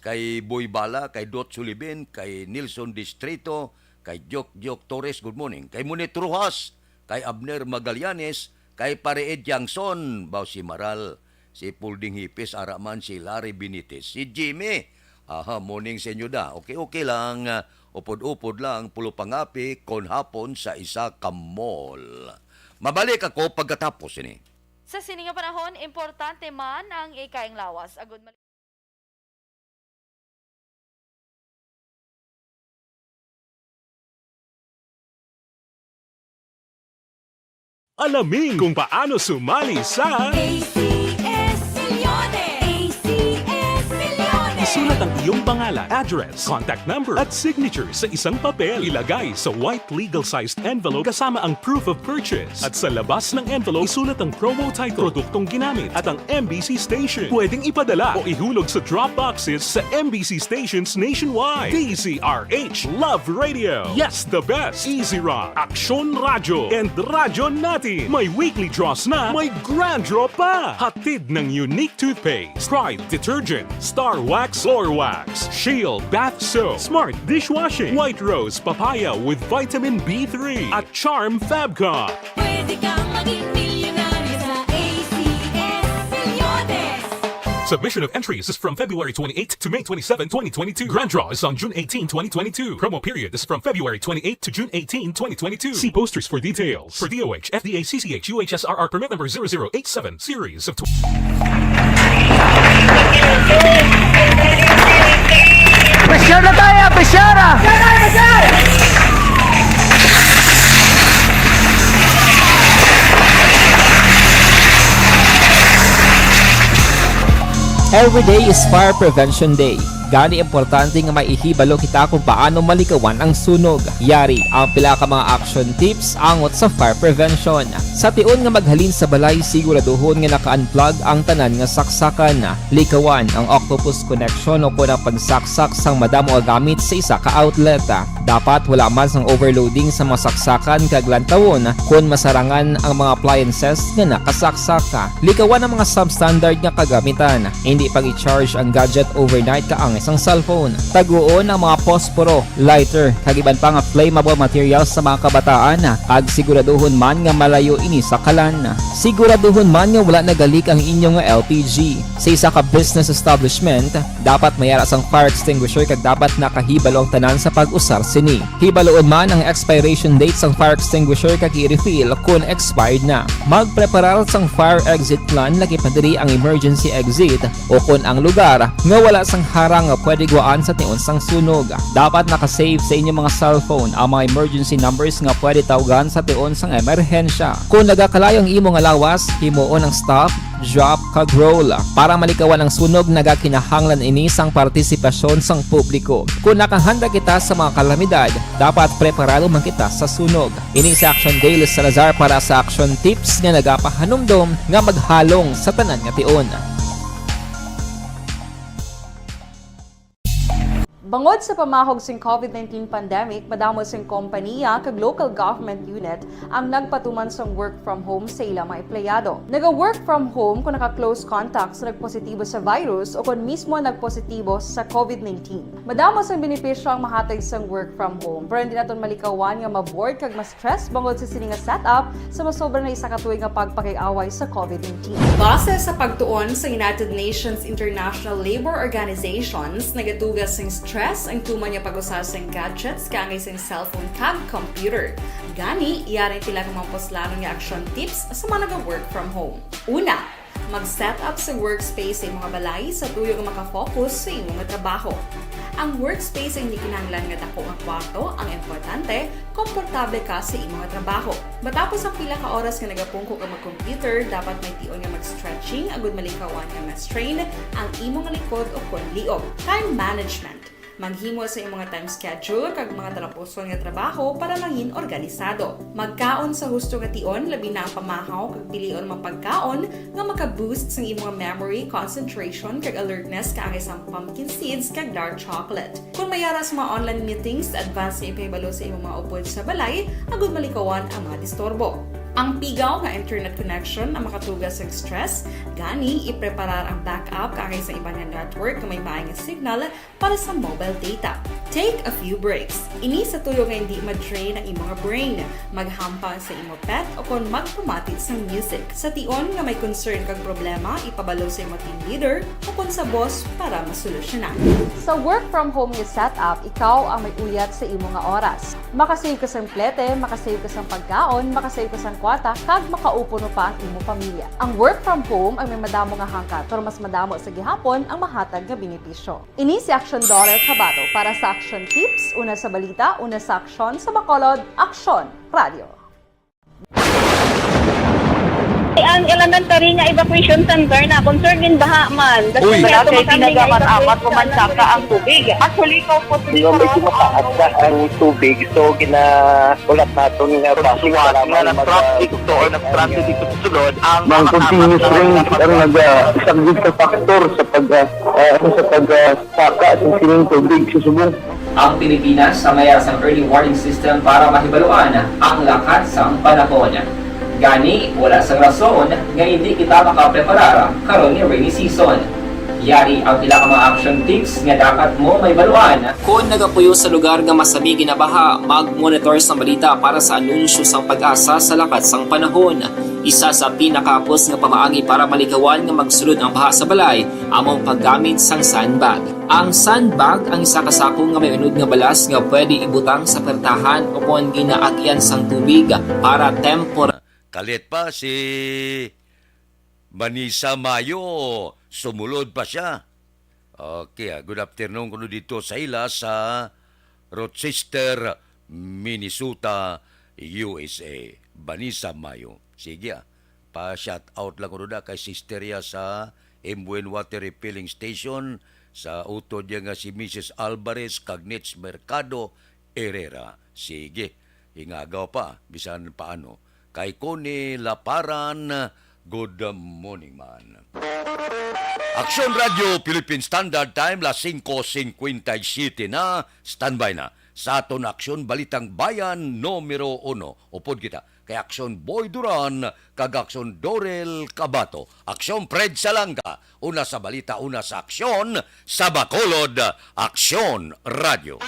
Kay Boy Bala, kay Dot Sulibin, kay Nilson Distrito, kay Jok Jok Torres, good morning. Kay Monet Rojas, kay Abner Magallanes, kay Pare Ed Yangson, baw si Maral, si Pulding Hipis, ara man si Larry Benitez, si Jimmy. Aha, morning sa inyo da. Okay, okay lang. Upod-upod lang, pulo pangapi, kon hapon sa isa ka mall. Mabalik ako pagkatapos ini. Sa sini nga panahon, importante man ang ikaayong lawas. Agud Alamin kung paano sumali sa A C S Milyones. A C S Milyones. Isulat ang iyong pangalan, address, contact number, at signature sa isang papel. Ilagay sa white legal-sized envelope kasama ang proof of purchase. At sa labas ng envelope, isulat ang promo title, produktong ginamit, at ang M B C station. Pwedeng ipadala o ihulog sa drop boxes sa M B C stations nationwide. D Z R H Love Radio. Yes, the best. Easy Rock, Aksyon Radyo, and Radyo Natin. May weekly draws na, may grand draw pa. Hatid ng Unique Toothpaste, Pride Detergent, Star Wax Floor Wax, Shield Bath Soap, Smart Dishwashing, White Rose Papaya with Vitamin B three, at Charm Fabcon. With Ikaw maging milyonaryo sa A C S Milyones. Submission of entries is from February twenty-eighth to May twenty-seven, twenty twenty-two. Grand draw is on June eighteenth, twenty twenty-two. Promo period is from February twenty-eighth to June eighteenth, twenty twenty-two. See posters for details. For D O H, F D A C C H U H S R R permit number zero zero eight seven, series of tw- Pressure na tayo! Pressure! Every day is Fire Prevention Day. Gani, importante nga maihibalo kita kung paano malikawan ang sunog. Yari ang pila ka mga action tips angot sa fire prevention. Sa tion nga maghalin sa balay, siguraduhon nga naka-unplug ang tanan nga saksakan. Likawan ang octopus connection o kon ang pagsaksak sang madamo nga gamit sa isa ka outlet. Dapat wala man sang overloading sa mga saksakan kag lantawon kon masarangan ang mga appliances nga nakasaksak. Likawan ang mga substandard nga kagamitan. Indi pag-i-charge ang gadget overnight kaangay sang cellphone. Taguon ang mga posporo, lighter, kag iban pa nga flammable materials sa mga kabataan, kag siguraduhon man nga malayo ini sa kalan. Siguraduhon man nga wala nagalik ang inyo nga L P G. Sa isa ka business establishment, dapat may ara sang fire extinguisher kag dapat nakahibalo ang tanan sa pag-usar sini. Hibaloon man ang expiration date sang fire extinguisher kag i-refill kon expired na. Magpreparar sang fire exit plan, lakip na diri ang emergency exit o kon ang lugar nga wala sang harang nga pwede guwaan sa tion sang sunog. Dapat naka-save sa inyo mga cellphone ang mga emergency numbers nga pwede tawgan sa tion sang emerhensya. Kon nagakalayo ang imo nga lawas, himuon ang stop, drop, kag roll. Para malikawan ang sunog, nagakinahanglan ini sang partisipasyon sang publiko. Kon nakahanda kita sa mga kalamidad, dapat preparado man kita sa sunog. Ini si Action Dale Salazar para sa Action Tips nga nagapahanumdom nga maghalong sa tanan nga tion. Bangod sa pamahog sing COVID nineteen pandemic, madamo sing kompaniya kag local government unit ang nagpatuman sang work from home sa ila mga empleyado. Naga-work from home kung naka-close contact sa nagpositibo sa virus o kon mismo nagpositibo sa COVID nineteen. Madamo sang benepisyo ang mahatag sang work from home, pero hindi naton malikawan nga ma-bored kag ma-stress bangod sa sini nga setup sa masobra na isa ka tuig nga pagpakig-away sa COVID nineteen. Base sa pagtuon sa United Nations International Labour Organizations, nagatuga sing stress ang tuman nga pag-usa sing gadgets kaangay sing cellphone kag computer. Gani, yari pila ka mga puslanon nga action tips sa mga naga-work from home. Una, mag-set up sa workspace sa imo nga balay sa tuyo nga maka-focus sa imo nga trabaho. Ang workspace ay hindi kinahanglan nga dako nga kwarto, ang importante, komportable ka sa imo nga trabaho. Matapos ang pila ka oras nga nagapungko ka mag-computer, dapat may tion nga mag-stretching agud malikawan nga ma-strain ang imo nga likod o kon liog. Time management. Maghimo sa imo nga time schedule kag mga talapuson nga trabaho para mangin organisado. Magkaon sa husto nga tion, labi na ang pamahaw, kag pilion ang mga pagkaon nga maka-boost sang imo nga memory, concentration, kag alertness kaangay sang pumpkin seeds kag dark chocolate. Kon may ara sa mga online meetings, advance nga ipahibalo sa imo mga upod sa balay agud malikawan ang mga disturbo. Ang pigaw nga internet connection ang makatuga sang stress, gani ipreparar ang backup kaangay sa iban nga network nga may maay nga signal para sa mobile data. Take a few breaks. Ini sa tuyo nga hindi ma-drain ang imo nga brain. Maghampang sa imo pet o kon magpamati sang music. Sa tion nga may concern kag problema, ipabalo sa imo team leader o kon sa boss para masolusyonan. Sa work from home nga setup, ikaw ang may uyat sa imo nga oras. Makasave ka sang plete, makasave ka sang pagkaon, makasave ka sang kwarta, kag makaupo no pa ang imo pamilya. Ang work from home ang may madamo nga hangkat, pero mas madamo sa gihapon ang mahatag nga benepisyo. Ini si Action Daughter Kabato para sa Action Tips, una sa balita, una sa aksyon, sa Bacolod, Aksyon Radio. Ang elementary nga evacuation center na concern in baha man. Uy. Wala kay ginagamit-amat ko man saka ang tubig. Actually, ikaw po, medyo mataas na ang tubig, so gina-, ulat naton nga basic nga para lang mag-, nag-traffic to or nag-traffic dito sa sulod ang mga continuous rain ang nag-, ah, isang big factor sa pag, ah, ah, sa pag, ah, saka sa sining tubig sa subong. Ang Pilipinas ang may sang early warning system para mahibaluan ang lakat sang panahon. Gani, wala sang rason nga hindi kita makapreparar karon nga rainy season. Yari ang pila ka mga action tips nga dapat mo mahibaluan. Kon nagapuyo sa lugar nga masami ginabaha, mag-monitor sang balita para sa anunsyo sang PAGASA sa lakat sang panahon. Isa sa pinakahapos nga pamaagi para malikawan nga magsulod ang baha sa balay amo ang paggamit sang sandbag. Ang sandbag ang isa ka sako nga may unod nga balas nga pwede ibutang sa pertahan o kon ginaagyan sang tubig para tempor- Kalit pa si Manisa Mayo, sumulod pa siya. Okay, ah, good afternoon kuno dito sa ila sa Rochester, Minnesota, U S A. Vanessa Mayo. Sige, ah. Pa-shout out lang kuno na kay sister ya sa Imbuin Water Refilling Station, sa utod niya nga si Missus Alvarez, kag Nits Mercado Herrera. Sige, ingagaw pa, bisan paano. Kay Connie Laparan, good morning, man. Aksyon Radio Philippine Standard Time, las singko singkwenta y siyete na. Standby na sa aton Aksyon Balitang Bayan numero uno. Upod kita kay Aksyon Boy Duran kag Aksyon Dorel Cabato. Aksyon Fred Salanga, una sa balita, una sa aksyon, sa Bacolod, Aksyon Radio.